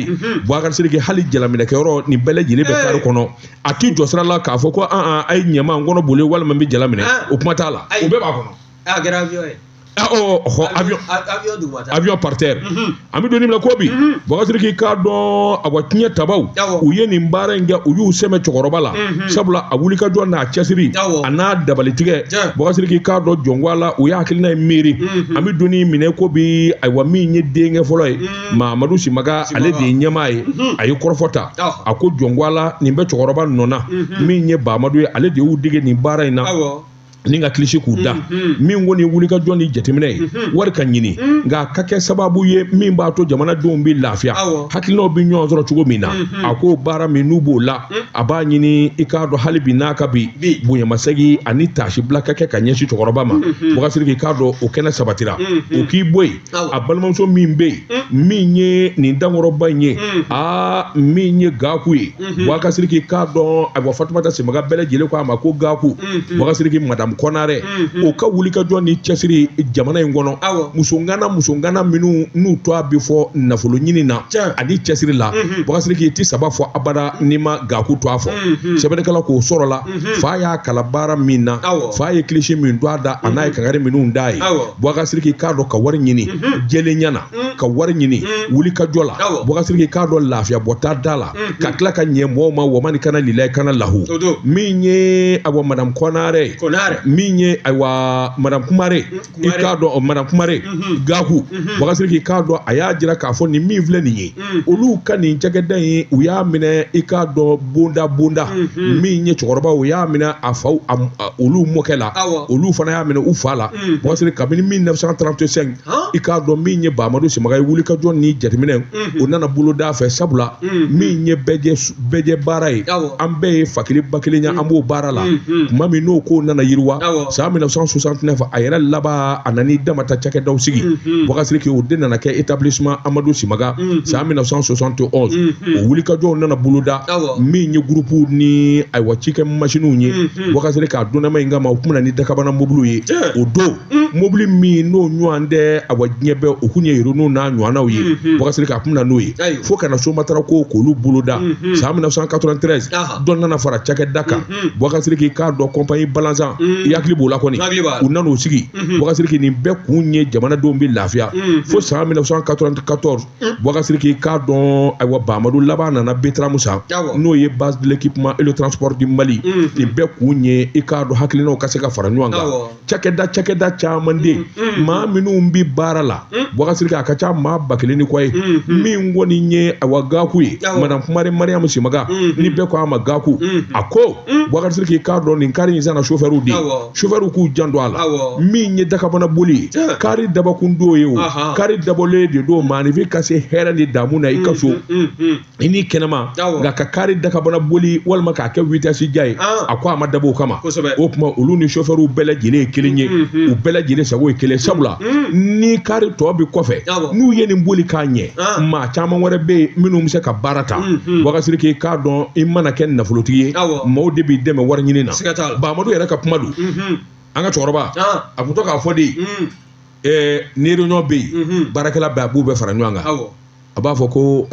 Boubacar Sidiki, hali jalaminɛkɛyɔrɔ, nin bɛɛ lajɛlen bɛ kari kɔnɔ. A t'i jɔ sira la k'a fɔ ko an a ye ɲɛma n kɔnɔ boli walima n bɛ jala minɛ, o kuma t'a la, o bɛɛ b'a kɔnɔ. A kɛra avion ye. Avion, avion par terre. An bɛ don min na ko bi, Boubacar Sidiki, k'a dɔn awa tiɲɛ tabaw, u ye nin baara in kɛ, u y'u sɛmɛ cɛkɔrɔba la, sabula a wulikajɔ n'a cɛsiri a n'a dabalitigɛ. Boubacar Sidiki, k'a dɔn jɔnko la, u ye hakilina in miiri. An bɛ don minɛ ko bi, ayiwa, min ye denkɛ fɔlɔ ye, Mamadu Simaga, ale de ye ɲɛmaa ye. A ye kɔrɔfɔ ta, a ko jɔnko la, nin bɛ cɛkɔrɔba nɔ na. Min ye Bamadu ye, ale de y'u dege nin baara in na ni ka kilisi k'u da. Min ko ni wulikajɔ ni jateminɛ ye, wari ka ɲini, nka a ka kɛ sababu ye min b'a to jamanadenw bɛ lafiya, hakilinaw bɛ ɲɔgɔn sɔrɔ cogo min na. A ko baara min n'u b'o la, a b'a ɲini i k'a dɔn hali bi n'a ka bi bonyamasegin ani taasibila ka kɛ ka ɲɛsin cɛkɔrɔba ma. Boubacar Sidiki, k'a dɔn o kɛnɛ sabatira. O k'i bɔ yen, a balimamuso min bɛ yen, min ye nin dankɔrɔba in ye, aa min ye Gaku ye, Boubacar Sidiki, k'a dɔn ayiwa Fatumata Simaga, bɛɛ lajɛlen ko a ma ko Gaku. Boubacar Sidiki, madame Kɔnarɛ, o ka wulikajɔ ni cɛsiri jamana in kɔnɔ, musongana minnu n'u tɔgɔ bɛ fɔ nafolo ɲini na ani cɛsiri la, Boubacar Sidiki, i tɛ saba fɔ abada n'i ma Gaku tɔgɔ fɔ. Sɛbɛnnikɛla k'o sɔrɔ la, fa y'a kala baara min na, fa ye kilisi min don a da, a n'a ye kangari minnu d'a ye. Boubacar Sidiki, k'a dɔn ka wari ɲini jɛlenya na, ka wari ɲini wulikajɔ la, Boubacar Sidiki, k'a dɔn lafiya bɔta da la, ka tila ka ɲɛ mɔgɔw ma, wamani kana lilayi kana lahu. Min ye awa madame Kɔnarɛ, min ye ayiwa madame Kumare, i k'a dɔn madame Kumare Gaku, Boubacar Sidiki, k'a dɔn a y'a jira k'a fɔ nin min filɛ nin ye, olu ka nin cakɛda in, u y'a minɛ i k'a dɔn bonda min ye cɛkɔrɔba, u y'a minɛ a faw olu mɔkɛ la, olu fana y'a minɛ u fa la. Boubacar Sidiki, kabini 1935, i k'a dɔn min ye Bamadu Simaga ye, wulikajɔ ni jateminɛ o nana boloda fɛ, sabula min ye bɛɛjɛ baara ye, an bɛɛ ye fa kelen ba kelen ye, an b'o baara la. Tuma min n'o ko nana yiriwa, san 1969, a yɛrɛ laban a nana damata cakɛdaw sigi. Boubacar Sidiki, o de nana kɛ établissement Amadou Simaga san 1971. O wulikajɔw nana boloda, min ye groupe ni ayiwa cikɛ masiniw ye. Boubacar Sidiki, a donnama in kama, u kun bɛna ni dakabana mobiliw ye. O don mobili min n'o ɲɔgɔn tɛ awa diɲɛ bɛɛ, o kun ye Renault n'a ɲɔgɔnnaw ye. Boubacar Sidiki, a kun bɛna n'o ye fo ka na Somatra ko k'olu boloda. San 1993, dɔ nana fara cakɛda kan. Boubacar Sidiki, k'a dɔn compagnie Balanzan, i hakili b'o la kɔni, u nan'o sigi. Boubacar Sidiki, nin bɛɛ kun ye jamanadenw bɛ lafiya. Fo san 1994, Boubacar Sidiki, k'a dɔn ayiwa Bamadu laban nana Betramu san, n'o ye base de l'équipement et le transport du Mali. Nin bɛɛ kun ye i k'a dɔn hakilinaw ka se ka fara ɲɔgɔn kan. Cakɛda caman den maa minnu bi baara la, Boubacar Sidiki, a ka ca maa 1000 ni kɔ ye. Min kɔni ye ayiwa Gaku ye, madame Kumare Mariam Simaga, ni bɛɛ ko a ma Gaku, a ko Boubacar Sidiki, k'a dɔn nin kari in sanna chauffeur de ye, chauffeur k'u janto a la. Min ye dakabana boli ye, kari dabakun don ye, o kari dabɔlen de don maaninfin ka se hɛrɛ ni damu na i ka so i ni kɛnɛma, nka ka kari dakabana boli walima k'a kɛ vitesse ja ye, a ko a ma dabɔ o kama. O tuma olu ni chauffeur bɛɛ lajɛlen ye kelen ye, u bɛɛ lajɛlen sago ye kelen, sabula ni kari tɔ bɛ kɔfɛ, n'u ye nin boli k'a ɲɛ, maa caman wɛrɛ bɛ yen minnu bɛ se ka baara ta. Boubacar Sidiki, k'a dɔn i mana kɛ nafolotigi ye, maaw de b'i dɛmɛ wari ɲini na. Bamadu yɛrɛ ka kuma don, an ka cɛkɔrɔba a kun to k'a fɔ de, ni réunion bɛ yen, baarakɛla bɛɛ a b'u bɛɛ fara ɲɔgɔn kan, a b'a fɔ ko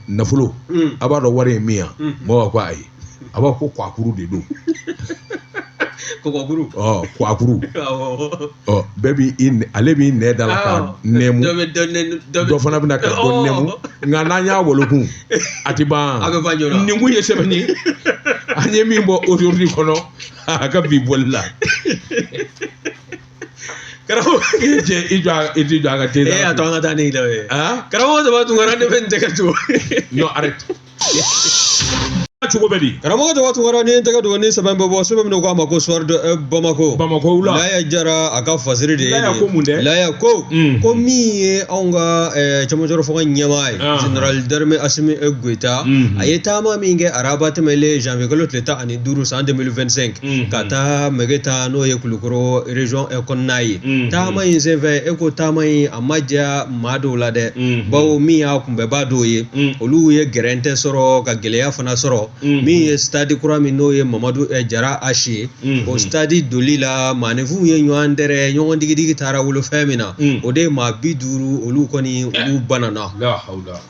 nafolo, a b'a dɔn wari ye min ye, mɔgɔw ko ayi, a b'a fɔ ko kwakuru de don. Kɔgɔkuru. Ɔ kuwakuru. Ɔ bɛɛ b'i ale b'i nɛ da la ka nɛmu. Dɔ bɛ dɔ nɛmu. Dɔ fana bɛna ka dɔ nɛmu. Nka n'an y'a wolokun a ti ban. A bɛ ban joona. Nin kun ye sɛbɛn ye. An ye min bɔ aujourd'hui kɔnɔ a ka bi bɔli la. Karamɔgɔ. I cɛ i jɔ i ti jɔ a ka te. E y'a to an ka taa ni dɔ ye. Karamɔgɔ Daba Tunkara ne bɛ n tɛgɛ tugu. Non, arrête. Cogo bɛ di? Karamɔgɔ Daba Tunkara ni n tɛgɛ tugu ni sɛbɛn bɛ bɔ sɛbɛn min ko a ma ko Soir de Bamako. Bamako wula. Laya Jara a ka fasiri de ye. Laya ko mun dɛ? Laya ko. Ko min ye anw ka cɛmancɛrɔ fanga ɲɛmaa ye. Général d'armée Assimi Goïta. A ye taama min kɛ araba tɛmɛlen janvier kalo tile 15 san 2025. Ka taa Mɛgeta n'o ye Kulukɔrɔ région kɔnɔna ye. Taama in senfɛ e ko taama in a ma diya maa dɔw la dɛ. Bawo min y'a kunbɛbaa dɔw ye. Olu ye gɛrɛntɛ sɔrɔ ka gɛlɛya fana sɔrɔ. Min ye stade kura min n'o ye Mamadu Jara H ye. O stade doli la maaninfinw ye ɲɔgɔn dɛrɛ ɲɔgɔn digidigi taara wolo fɛn min na. O de ye maa 50 olu kɔni olu banana.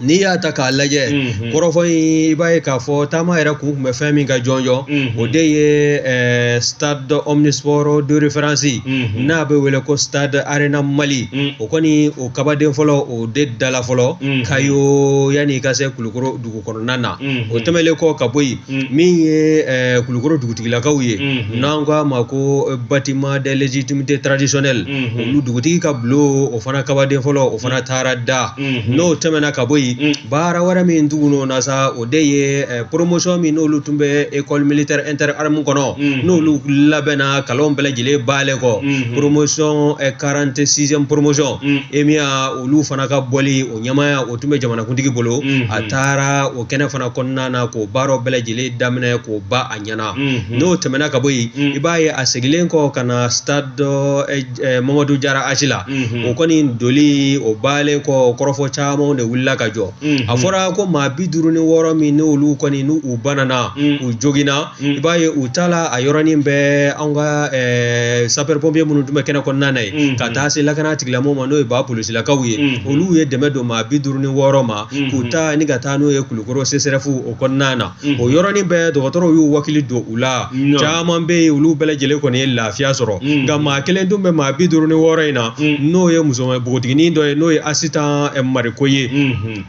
N'i y'a ta k'a lajɛ kɔrɔfɔ in i b'a ye k'a fɔ taama yɛrɛ kun tun bɛ fɛn min kan jɔnjɔn o de ye stade omnisport de référence n'a bɛ wele ko stade Arena Mali o kɔni o kabaden fɔlɔ o de dala fɔlɔ Kayo yanni i ka se Kulukɔrɔ dugu kɔnɔna na o tɛmɛlen kɔ ka bɔ yen min ye Kulukɔrɔ dugutigilakaw ye n'an ko a ma ko bâtiment des légitimités traditionnelles olu dugutigi ka bulon o fana kabaden fɔlɔ o fana taara da n'o tɛmɛna ka bɔ yen baara wɛrɛ min tugun na sa o de ye promotion min n'olu tun bɛ école militaire interarmes kɔnɔ n'olu labɛnna kalanw bɛɛ lajɛlen baalen kɔ promotion 46e promotion EMIA olu fana ka bɔli o ɲɛmaaya o tun bɛ jamanakuntigi bolo a taara o kɛnɛ fana kɔnɔna na k'o baaraw bɛɛ lajɛlen daminɛ k'o ban a ɲɛna n'o tɛmɛna ka bɔ yen i b'a ye a segilen kɔ ka na stade Mamadu Jara H la o kɔni doli o baalen kɔ kɔrɔfɔ caman de wulila ka jɔ a fɔra ko maa 56 min n'olu kɔni n'u u banana u joginna i b'a ye u taala a yɔrɔnin bɛɛ an ka sapeur pompier minnu tun bɛ kɛnɛ kɔnɔna na yen ka taa se lakana tigilamɔgɔw ma n'o ye ba polisilakaw ye olu ye dɛmɛ don maa 56 ma k'u ta ni ka taa n'u ye Kulukɔrɔ CSRéf o kɔnɔna na o yɔrɔnin bɛɛ dɔgɔtɔrɔw y'u wakili don u la caman bɛ yen olu bɛɛ lajɛlen kɔni ye lafiya sɔrɔ nka maa kelen tun bɛ maa 56 in na n'o ye musoman npogotiginin dɔ ye n'o ye Asitan Mariko ye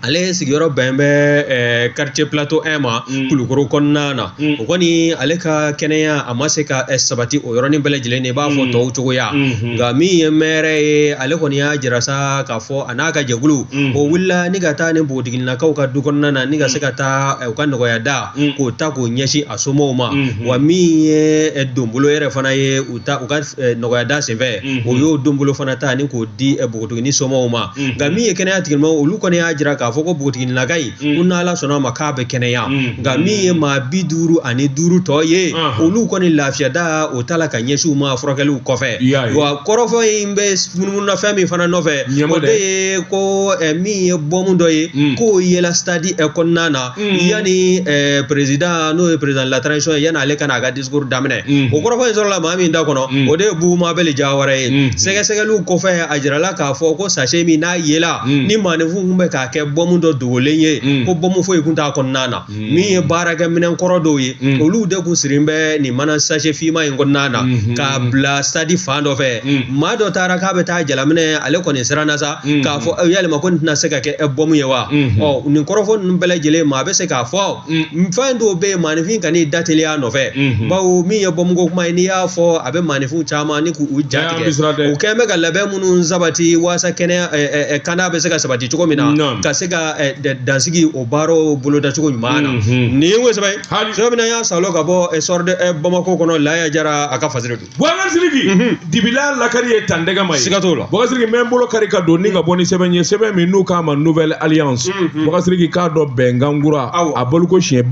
ale sigiyɔrɔ bɛn bɛ quartier Plateau 1 ma Kulukɔrɔ kɔnɔna na o kɔni ale ka kɛnɛya a ma se ka sabati o yɔrɔnin bɛɛ lajɛlen na i b'a fɔ tɔw cogoya nka min ye mɛrɛ ye ale kɔni y'a jira sa k'a fɔ a n'a ka jɛkulu o wulila ni ka taa ni npogotigininakaw ka du kɔnɔna na ni ka se ka taa u ka nɔgɔya da k'o ta k'o ɲɛsin a somɔgɔw ma wa min ye donbolo yɛrɛ fana ye u ta u ka nɔgɔya da senfɛ o y'o donbolo fana ta ni k'o di npogotiginin somɔgɔw ma nka min ye kɛnɛya tigilamɔgɔw olu kɔni y'a jira k'a fɔ ko npogotigininaka in ko n'ala sɔnna a ma k'a bɛ kɛnɛya nka min ye maa 55 tɔ ye olu kɔni lafiya da o ta la ka ɲɛsin u ma furakɛliw kɔfɛ wa kɔrɔfɔ in bɛ munumunu na fɛn min fana nɔfɛ o de ye ko min ye bɔmu dɔ ye k'o yela stade kɔnɔna na yanni président n'o ye président de la transition ye yanni ale ka n'a ka discours daminɛ o kɔrɔfɔ in sɔrɔla maa min da kɔnɔ o de ye Bubu Mabɛli Jawara ye sɛgɛsɛgɛliw kɔfɛ a jirala k'a fɔ ko sachet min n'a yela ni maaninfinw tun bɛ k'a kɛ bɔmu dɔ dogolen ye ko bɔmu foyi tun t'a kɔnɔna na min ye baarakɛminɛn kɔrɔ dɔw ye olu de kun sirilen bɛ nin mana sachet finman in kɔnɔna na k'a bila stade fan dɔ fɛ maa dɔ taara k'a bɛ taa jalaminɛ ale kɔni siranna sa k'a fɔ yalima ko nin tɛna se ka kɛ bɔmu ye wa ɔ nin kɔrɔfɔ ninnu bɛɛ lajɛlen maa bɛ se k'a fɔ fɛn dɔw bɛ yen maaninfin kan'i da teliya a nɔfɛ bawo min ye bɔmuko kuma ye n'i y'a fɔ a bɛ maaninfinw caman ni k'u ja tigɛ u kɛn bɛ ka labɛn minnu sabati waasa kɛnɛya kanda bɛ se ka sabati cogo min na ka se ka dansigi o baaraw bolodacogo ɲuman na nin ye sɛbɛn sɛbɛn min y'a salo ka bɔ Soir de Bamako kɔnɔ Laya Jara a ka fasiri don. Bubakari Sidiki dibila lakari ye tandɛgɛ ma ye siga t'o la Bubakari Sidiki n bɛ n bolo kari ka don ni ka bɔ ni sɛbɛn ye sɛbɛn min n'u k'a ma Nouvelle Alliance Bubakari Sidiki k'a dɔn bɛnkan kura a baliko siɲɛ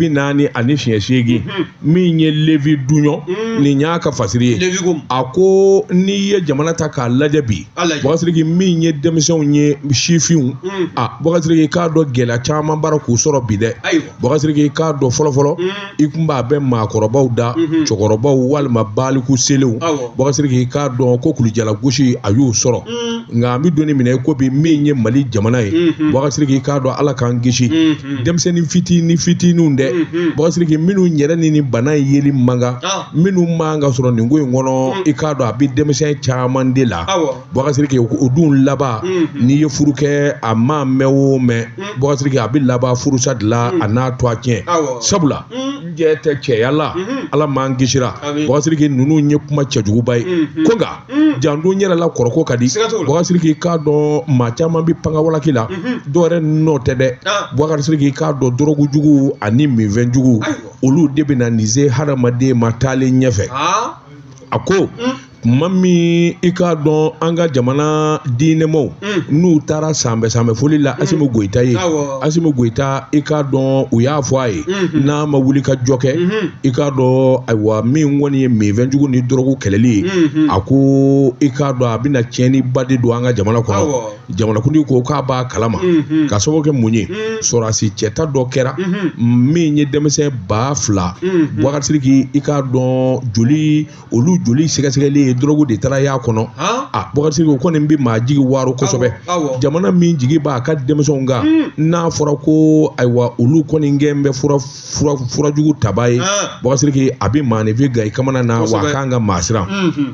48 min ye Levi Duɲɔ nin y'a ka fasiri ye a ko n'i ye jamana ta k'a lajɛ bi Bubakari Sidiki min ye denmisɛnw ye sifinw a Bubakari Sidiki k'a dɔn gɛlɛya caman b'a k'u sɔrɔ bi dɛ Bubakari Sidiki k'a dɔn fɔlɔfɔlɔ i tun b'a bɛn maakɔrɔbaw da cɛkɔrɔbaw walima baliku selenw Bubakari Sidiki k'a dɔn ko kulujala gosi a y'u sɔrɔ nka an bɛ don min na i ko bi min ye Mali jamana ye Bubakari Sidiki k'a dɔn Ala k'an kisi denmisɛnnin fitinin fitininw dɛ Bubakari Sidiki, minnu yɛrɛ ni nin bana in yeli man kan, minnu man ka sɔrɔ nin ko in kɔnɔ, i k'a dɔn a bɛ denmisɛn caman de la. Bubakari Sidiki, o dun laban, n'i ye furu kɛ, a ma mɛn o mɛn, Bubakari Sidiki, a bɛ laban furusa de la, a n'a to a tiɲɛ. Sabula n jɛ tɛ cɛya la, Ala m'an kisira. Bubakari Sidiki, ninnu ye kuma cɛjuguba ye ko nka janto n yɛrɛ la, kɔrɔko ka di. Bubakari Sidiki, i k'a dɔn maa caman bɛ pangawalaki la, dɔwɛrɛ nɔ tɛ dɛ. Bubakari Sidiki, i k'a dɔn dɔrɔgu jugu ani minfɛn jugu, olu de bɛ na nin se hadamaden ma taalen ɲɛfɛ. A ko tuma min i k'a dɔn an ka jamana diinɛmaw n'u taara sanbɛ sanbɛ foli la Asimi Goyita ye, Asimi Goyita, i k'a dɔn u y'a fɔ a ye n'a ma wuli ka jɔ kɛ, i k'a dɔn ayiwa min kɔni ye minfɛn jugu ni dɔrɔgu kɛlɛli ye, a ko i k'a dɔn a bɛna tiɲɛniba de don an ka jamana kɔnɔ. Jamanakuntigi ko k'a b'a kalama, ka sababu kɛ mun ye? Sɔrɔdasi cɛta dɔ kɛra min ye denmisɛn 2000, Bubakari Sidiki, i k'a dɔn joli, olu joli sɛgɛsɛgɛli ye dɔrɔgu de taara y'a kɔnɔ. A Bubakari Sidiki, o kɔni bɛ maa jigi waaro kosɛbɛ. Jamana min jigi b'a ka denmisɛnw kan, n'a fɔra ko ayiwa olu kɔni kɛn bɛ furajugu taba ye, Bubakari Sidiki, a bɛ maaninfin gan i kamana na, wa a kan ka maa siran.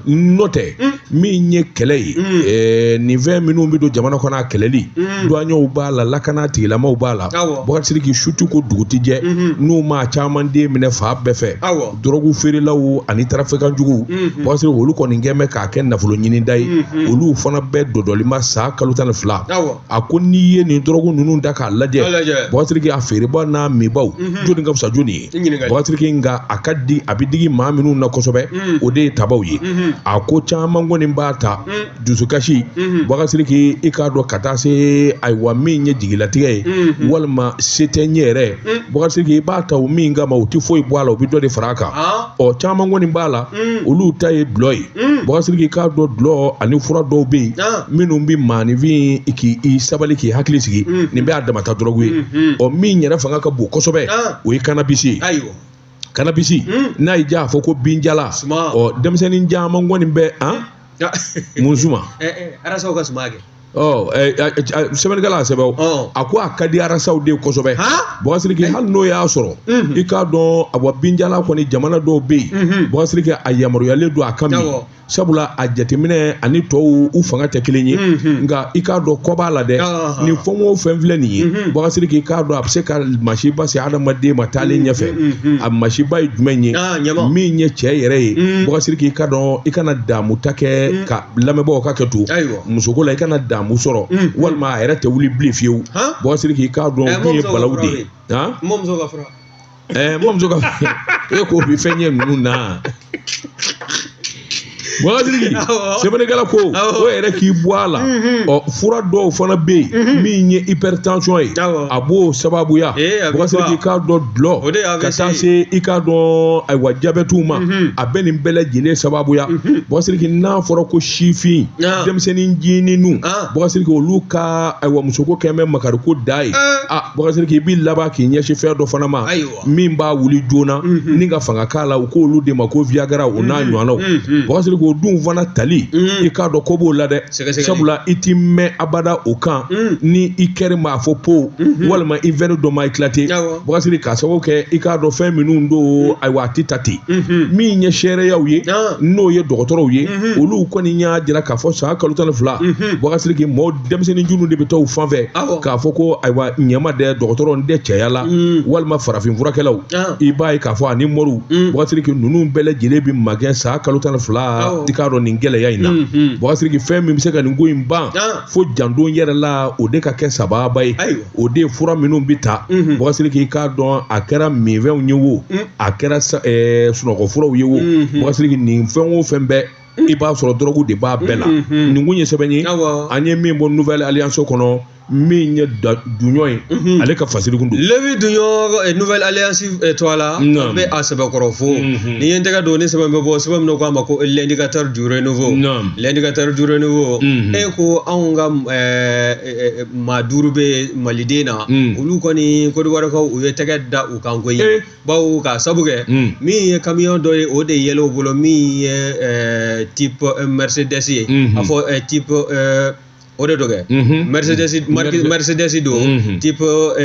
N'o tɛ, min ye kɛlɛ ye, nin fɛn minnu bɛ don jamana kɔnɔ, a kɛlɛli, duwaɲɛw b'a la, lakana tigilamaw b'a la. Bubakari Sidiki, su ti ko dugu ti jɛ n'u maa caman den minɛ fan bɛɛ fɛ, dɔrɔgu feerelaw ani tarafikan juguw. Bubakari Sidiki, olu kɔni kɛn bɛ k'a kɛ nafolo ɲinida ye, olu fana bɛɛ dɔdɔli ma san kalo 12. A ko n'i ye nin dɔrɔgu ninnu ta k'a lajɛ, Bubakari Sidiki, a feerebaa n'a minbaw, jɔni ka fisa jɔni ye? Bubakari Sidiki, nka a ka di, a bɛ digi maa minnu na kosɛbɛ, o de ye tabaw ye. A ko caman kɔni b'a ta dusukasi, Bubakari Sidiki, i k'a dɔn ka taa se ayiwa min ye jigilatigɛ ye walima se tɛ n ye yɛrɛ. Bubakari Sidiki, i b'a ta o min kama, o tɛ foyi bɔ a la, o bɛ dɔ de fara a kan. Ɔ caman kɔni b'a la, olu ta ye dulɔ ye. Bubakari Sidiki, i k'a dɔn dulɔ ani fura dɔw bɛ yen minnu bɛ maaninfin k'i sabali, k'i hakili sigi. Nin bɛɛ y'a damata dɔrɔgu ye. Ɔ min yɛrɛ fanga ka bon kosɛbɛ, o ye kanabisi ye. Kanabisi, n'a y'i diya a fɔ ko binjala. Ɔ denmisɛnnin caman kɔni bɛ an mun suma. Arasaw ka suma kɛ. Ɔ sɛbɛnnikɛla y'a sɛbɛn, a ko a ka di arasaw de kosɛbɛ. Bubakari Sidiki, hali n'o y'a sɔrɔ i k'a dɔn awa binjala kɔni, jamana dɔw bɛ yen, Bubakari Sidiki, a yamaruyalen don a ka min, sabula a jateminɛ ani tɔw u fanga tɛ kelen ye. Nka i k'a dɔn kɔ b'a la dɛ. Nin fɛn o fɛn filɛ nin ye, Bubakari Sidiki, i k'a dɔn a bɛ se ka masiba se adamaden ma taalen ɲɛfɛ. A masiba ye jumɛn ye? Min ye cɛ yɛrɛ ye, Bubakari Sidiki, i k'a dɔn i kana damu ta kɛ ka lamɛnbaaw ka kɛ to musoko la, i kana damu sɔrɔ walima a yɛrɛ tɛ wuli bilen fiyewu. Bubakari Sidiki, i k'a dɔn min ye balawu de ye. N bamuso ka e k'o bi fɛn ye ninnu na. Bubakari Sidiki, sɛbɛnnikɛla ko o yɛrɛ k'i bɔ a la. Ɔ fura dɔw fana bɛ yen min ye hypertension ye, a b'o sababuya. Bubakari Sidiki, i k'a dɔn dulɔ ka taa se i k'a dɔn ayiwa jabɛtiw ma, a bɛ nin bɛɛ lajɛlen sababuya. Bubakari Sidiki, n'a fɔra ko sifin, denmisɛnnin jininw, Bubakari Sidiki, olu ka ayiwa musoko kɛn bɛ makariko da ye. A Bubakari Sidiki, i b'i laban k'i ɲɛsin fɛn dɔ fana ma min b'a wuli joona ni ka fanga k'a la, u k'olu de ma ko Viagra, o n'a ɲɔgɔnnaw. Bubakari Sidiki, o dun fana tali, i k'a dɔn ko b'o la dɛ, sabula i ti mɛn abada o kan ni i kɛri m'a fɔ po walima i veine dɔ ma éclaté. Bubakari Sidiki, k'a sababu kɛ i k'a dɔn fɛn minnu don, ayiwa a ti ta ten. Min ye seereyaw ye, n'o ye dɔgɔtɔrɔw ye, olu kɔni y'a jira k'a fɔ san kalo 12, Bubakari Sidiki, mɔgɔ denmisɛnnin jugu de bɛ taa u fan fɛ k'a fɔ ko ayiwa ɲɛma dɛ dɔgɔtɔrɔ, n tɛ cɛya la, walima farafin furakɛlaw. I b'a ye k'a fɔ ani moriw, Bubakari Sidiki, ninnu bɛɛ lajɛlen bɛ magɛn san kalo 12, i k'a dɔn nin gɛlɛya in na. Bubakari Sidiki, fɛn min bɛ se ka nin ko in ban fo janto yɛrɛ la, o de ka kɛ sababa ye, o de ye fura minnu bɛ ta. Bubakari Sidiki, i k'a dɔn a kɛra minfɛnw ye wo, a kɛra sunɔgɔfuraw ye wo, Bubakari Sidiki, nin fɛn o fɛn bɛɛ, i b'a sɔrɔ dɔrɔgu de b'a bɛɛ la. Nin kun ye sɛbɛn ye an ye min bɔ Nouvelle Alliance kɔnɔ, min ye Duɲɔ ye, ale ka fasiri kun don. Levi Duɲɔ, Nouvelle Alliance tɔgɔ la, an bɛ a sɛbɛkɔrɔ fo. Ni ye n tɛgɛ don ni sɛbɛn bɛ bɔ, sɛbɛn min ko a ma ko L'indicateur du renouveau. L'indicateur du renouveau, e ko anw ka maa 5 bɛ maliden na, olu kɔni Côte d'Ivoire u ye tɛgɛ da u kan koyi, bawo k'a sabu kɛ min ye camion dɔ ye, o de yɛlɛ u bolo, min ye type Mercedes ye, a fɔ type O de don kɛ. Mercedes, marque Mercedes don, type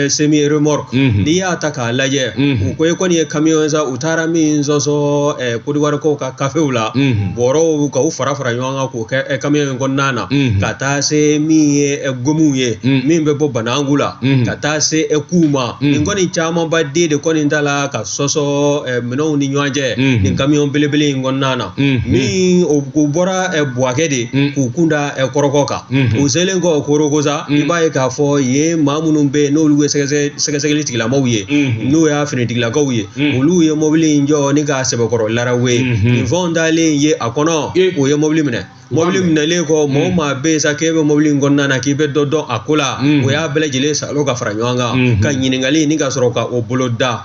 semi remorque. N'i y'a ta k'a lajɛ, u ko i kɔni ye camion ye sa, u taara min sɔsɔ Côte d'Ivoire kaw ka kafew la, bɔrɔw ka u fara fara ɲɔgɔn kan k'o kɛ camion in kɔnɔna na, ka taa se min ye gomiw ye min bɛ bɔ bananku la, ka taa se kuw ma. Nin kɔni camanba den de kɔni ta la ka sɔsɔ minɛnw ni ɲɔgɔn cɛ nin camion belebele in kɔnɔna na, min u bɔra Buwakɛ de k'u kun da Kɔrɔkɔ kan. U selen kɔ Korhogo sa, i b'a ye k'a fɔ yen maa minnu bɛ yen n'olu ye sɛgɛsɛgɛli tigilamaw ye, n'o y'a finitigilakaw ye, olu ye mobili in jɔ ni k'a sɛbɛkɔrɔ larawe. Nin fɛnw dalen ye a kɔnɔ, o ye mobili minɛ. Mobili minɛlen kɔ, maa o maa bɛ yen sa k'e bɛ mobili in kɔnɔna na k'i bɛ dɔ dɔn a ko la, o y'a bɛɛ lajɛlen salo ka fara ɲɔgɔn kan ka ɲininkali ni ka sɔrɔ ka o bolo da.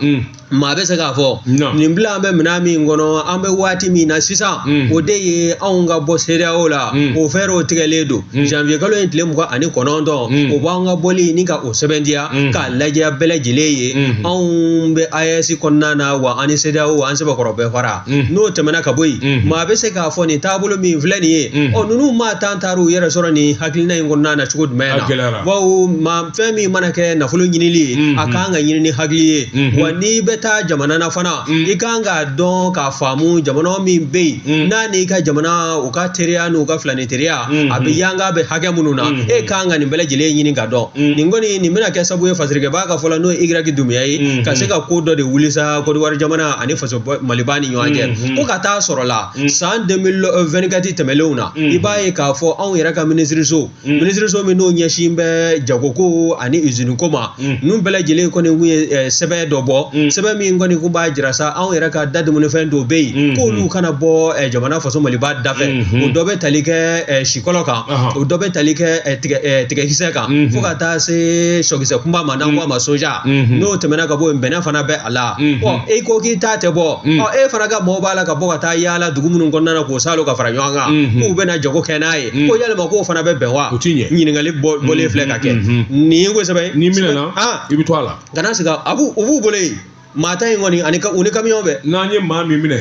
Maa bɛ se k'a fɔ nin bila an bɛ minɛn min kɔnɔ, an bɛ waati min na sisan, o de ye anw ka bɔ CEDEAO la, o fɛɛrɛw tigɛlen don janvier kalo in tile 29. O b'an ka bɔli ni ka o sɛbɛntiya k'a lajɛ bɛɛ lajɛlen ye. Anw bɛ AES kɔnɔna na wa, an ni CEDEAO an sɛbɛkɔrɔ bɛɛ fara. N'o tɛmɛna ka bɔ yen, maa bɛ se k'a fɔ nin taabolo min filɛ nin ye, ɔ ninnu maa tan taar'u yɛrɛ sɔrɔ nin hakilina in kɔnɔna na cogo jumɛn na? Bawo maa fɛn min mana kɛ nafolo ɲinili ye, a kan ka ɲini ni hakili ye. Wa n'i bɛ taa jamana na fana, i kan k'a dɔn k'a faamu jamana min bɛ yen n'a n'i ka jamana u ka teriya n'u ka filani teriya a bɛ yanga bɛ hakɛ minnu na, e kan ka nin bɛɛ lajɛlen ɲini ka dɔn. Nin kɔni nin bɛna kɛ sababu ye fasirikɛbaa ka fɔ la, n'o ye Y Dumbuya ye, ka se ka ko dɔ de wuli sa Côte d'Ivoire jamana ani faso Maliba ni ɲɔgɔn cɛ. Ko ka taa sɔrɔ la san 2024 tɛmɛnlenw na, i b'a ye k'a fɔ anw yɛrɛ ka minisiriso, minisiriso min n'o ɲɛsin bɛ jagoko ani usiniko ma, ninnu bɛɛ lajɛlen kɔni kun ye sɛbɛn dɔ bɔ, sɛbɛn min kɔni kun b'a jira sa anw yɛrɛ ka da dumunifɛn dɔw bɛ yen k'olu kana bɔ jamana faso Maliba dafɛ. O dɔ bɛ tali kɛ sikɔlɔ kan, o dɔ bɛ tali kɛ tigɛkisɛ kan, fo ka taa se sɔkisɛ kunba ma n'an ko a ma soja. N'o tɛmɛna ka bɔ yen, bɛnɛ fana bɛ a la. Ɔ e ko k'i ta tɛ bɔ, ɔ e fana ka mɔgɔw b'a la ka bɔ ka taa yaala dugu minnu kɔnɔna na k'o salo ka fara ɲɔgɔn kan k'u bɛna jago kɛ n'a ye, ko yalima k'o fana bɛ bɛn wa? O ti ɲɛ. Ɲininkali bɔlen filɛ ka kɛ nin ye kosɛbɛ. N'i minɛna, i bɛ to a la. Kana sigi a b'u u b'u bolo yen, maa ta in kɔni ani u ni kamiyɔn bɛɛ. N'an ye maa min minɛ,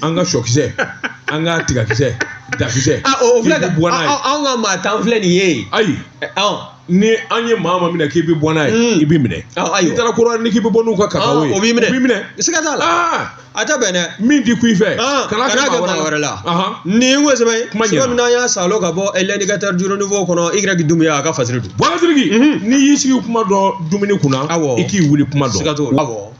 an ka sɔkisɛ, an ka tigakisɛ, dakisɛ. O filɛ ka anw ka maa tan filɛ nin ye. Ayi. Ni an ye maa ma minɛ k'i bɛ bɔ n'a ye, i b'i minɛ. N'i taara kura ni k'i bɛ bɔ n'u ka kakawo ye, o b'i minɛ. O b'i minɛ. Siga t'a la. A tɛ bɛn dɛ. Min ti kun i fɛ, kana kɛ maa wɛrɛ la. Nin ye kosɛbɛ. Kuma ɲɛna. Sɛbɛn min n'an y'a salo ka bɔ l'indicateur du renouveau kɔnɔ, Y Dumbuya a ka fasiri don. Boubacar Sidiki, n'i y'i sigi kuma dɔn dumuni kunna, i k'i wuli kuma dɔn. Siga t'o la. Awɔ.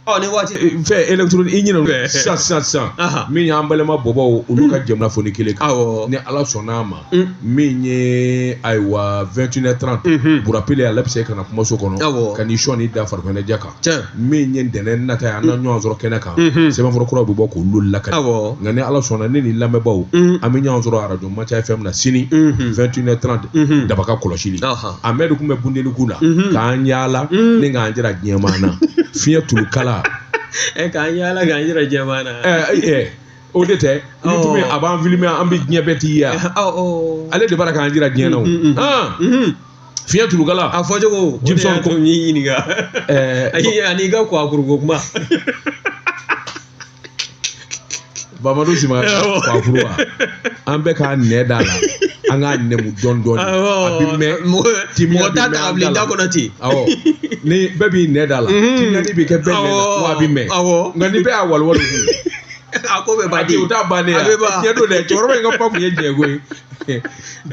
Ɔ ni waati. Fɛn électronique i ɲinɛ sisan sisan sisan. Min y'an balima bɔbɔw olu ka jamana foni kelen kan. Ni Ala sɔnna a ma, min ye ayiwa 21h30, Burapele ale bɛ se ka na kumaso kɔnɔ ka n'i sɔnni da farikoloɲɛnajɛ kan. Min ye ntɛnɛn nata ye, an na ɲɔgɔn sɔrɔ kɛnɛ kan. Sɛbɛnfura kuraw bɛ bɔ k'olu lakali. Nka ni Ala sɔnna, ne ni lamɛnbaaw, an bɛ ɲɔgɔn sɔrɔ arajo Maca FM na sini 21h30, dabaka kɔlɔsili. Amɛdu tun bɛ bundeliku la k'an yaala ni k'an jira diɲɛmaa na fiɲɛ tulukala. K'an yaala k'an jira diɲɛmaa na. O de tɛ ni tun a b'an filmer, an bɛ diɲɛ bɛɛ t'i ye. Ale de b'a la k'an jira diɲɛ na o. Fiɲɛ tulukala. A fɔcogo. Gibson ko n y'i ɲininka. Ani i ka kuwakuruko kuma. Bamadu Sima kuwakuru wa. An bɛ k'a nɛ da la. An k'a nɛmu dɔɔni dɔɔni. A bɛ mɛn. Mɔgɔ t'a ta k'a bila i da kɔnɔ ten. Awɔ. Ni bɛɛ b'i nɛ da la. Timiyani bɛ kɛ bɛɛ nɛ na wa a bɛ mɛn. Nka ni bɛɛ y'a waliwali kun. A ko bɛ ban ten. O t'a bannen ye. Tiɲɛ don dɛ, cɛkɔrɔba in ka kuma tun ye tiɲɛ ko ye.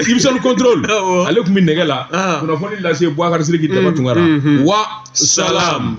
Gibson contrôle. Ale tun bɛ nɛgɛ la. Kunnafoni lase Boubacar Sidiki Daba Tunkara. Wa salam.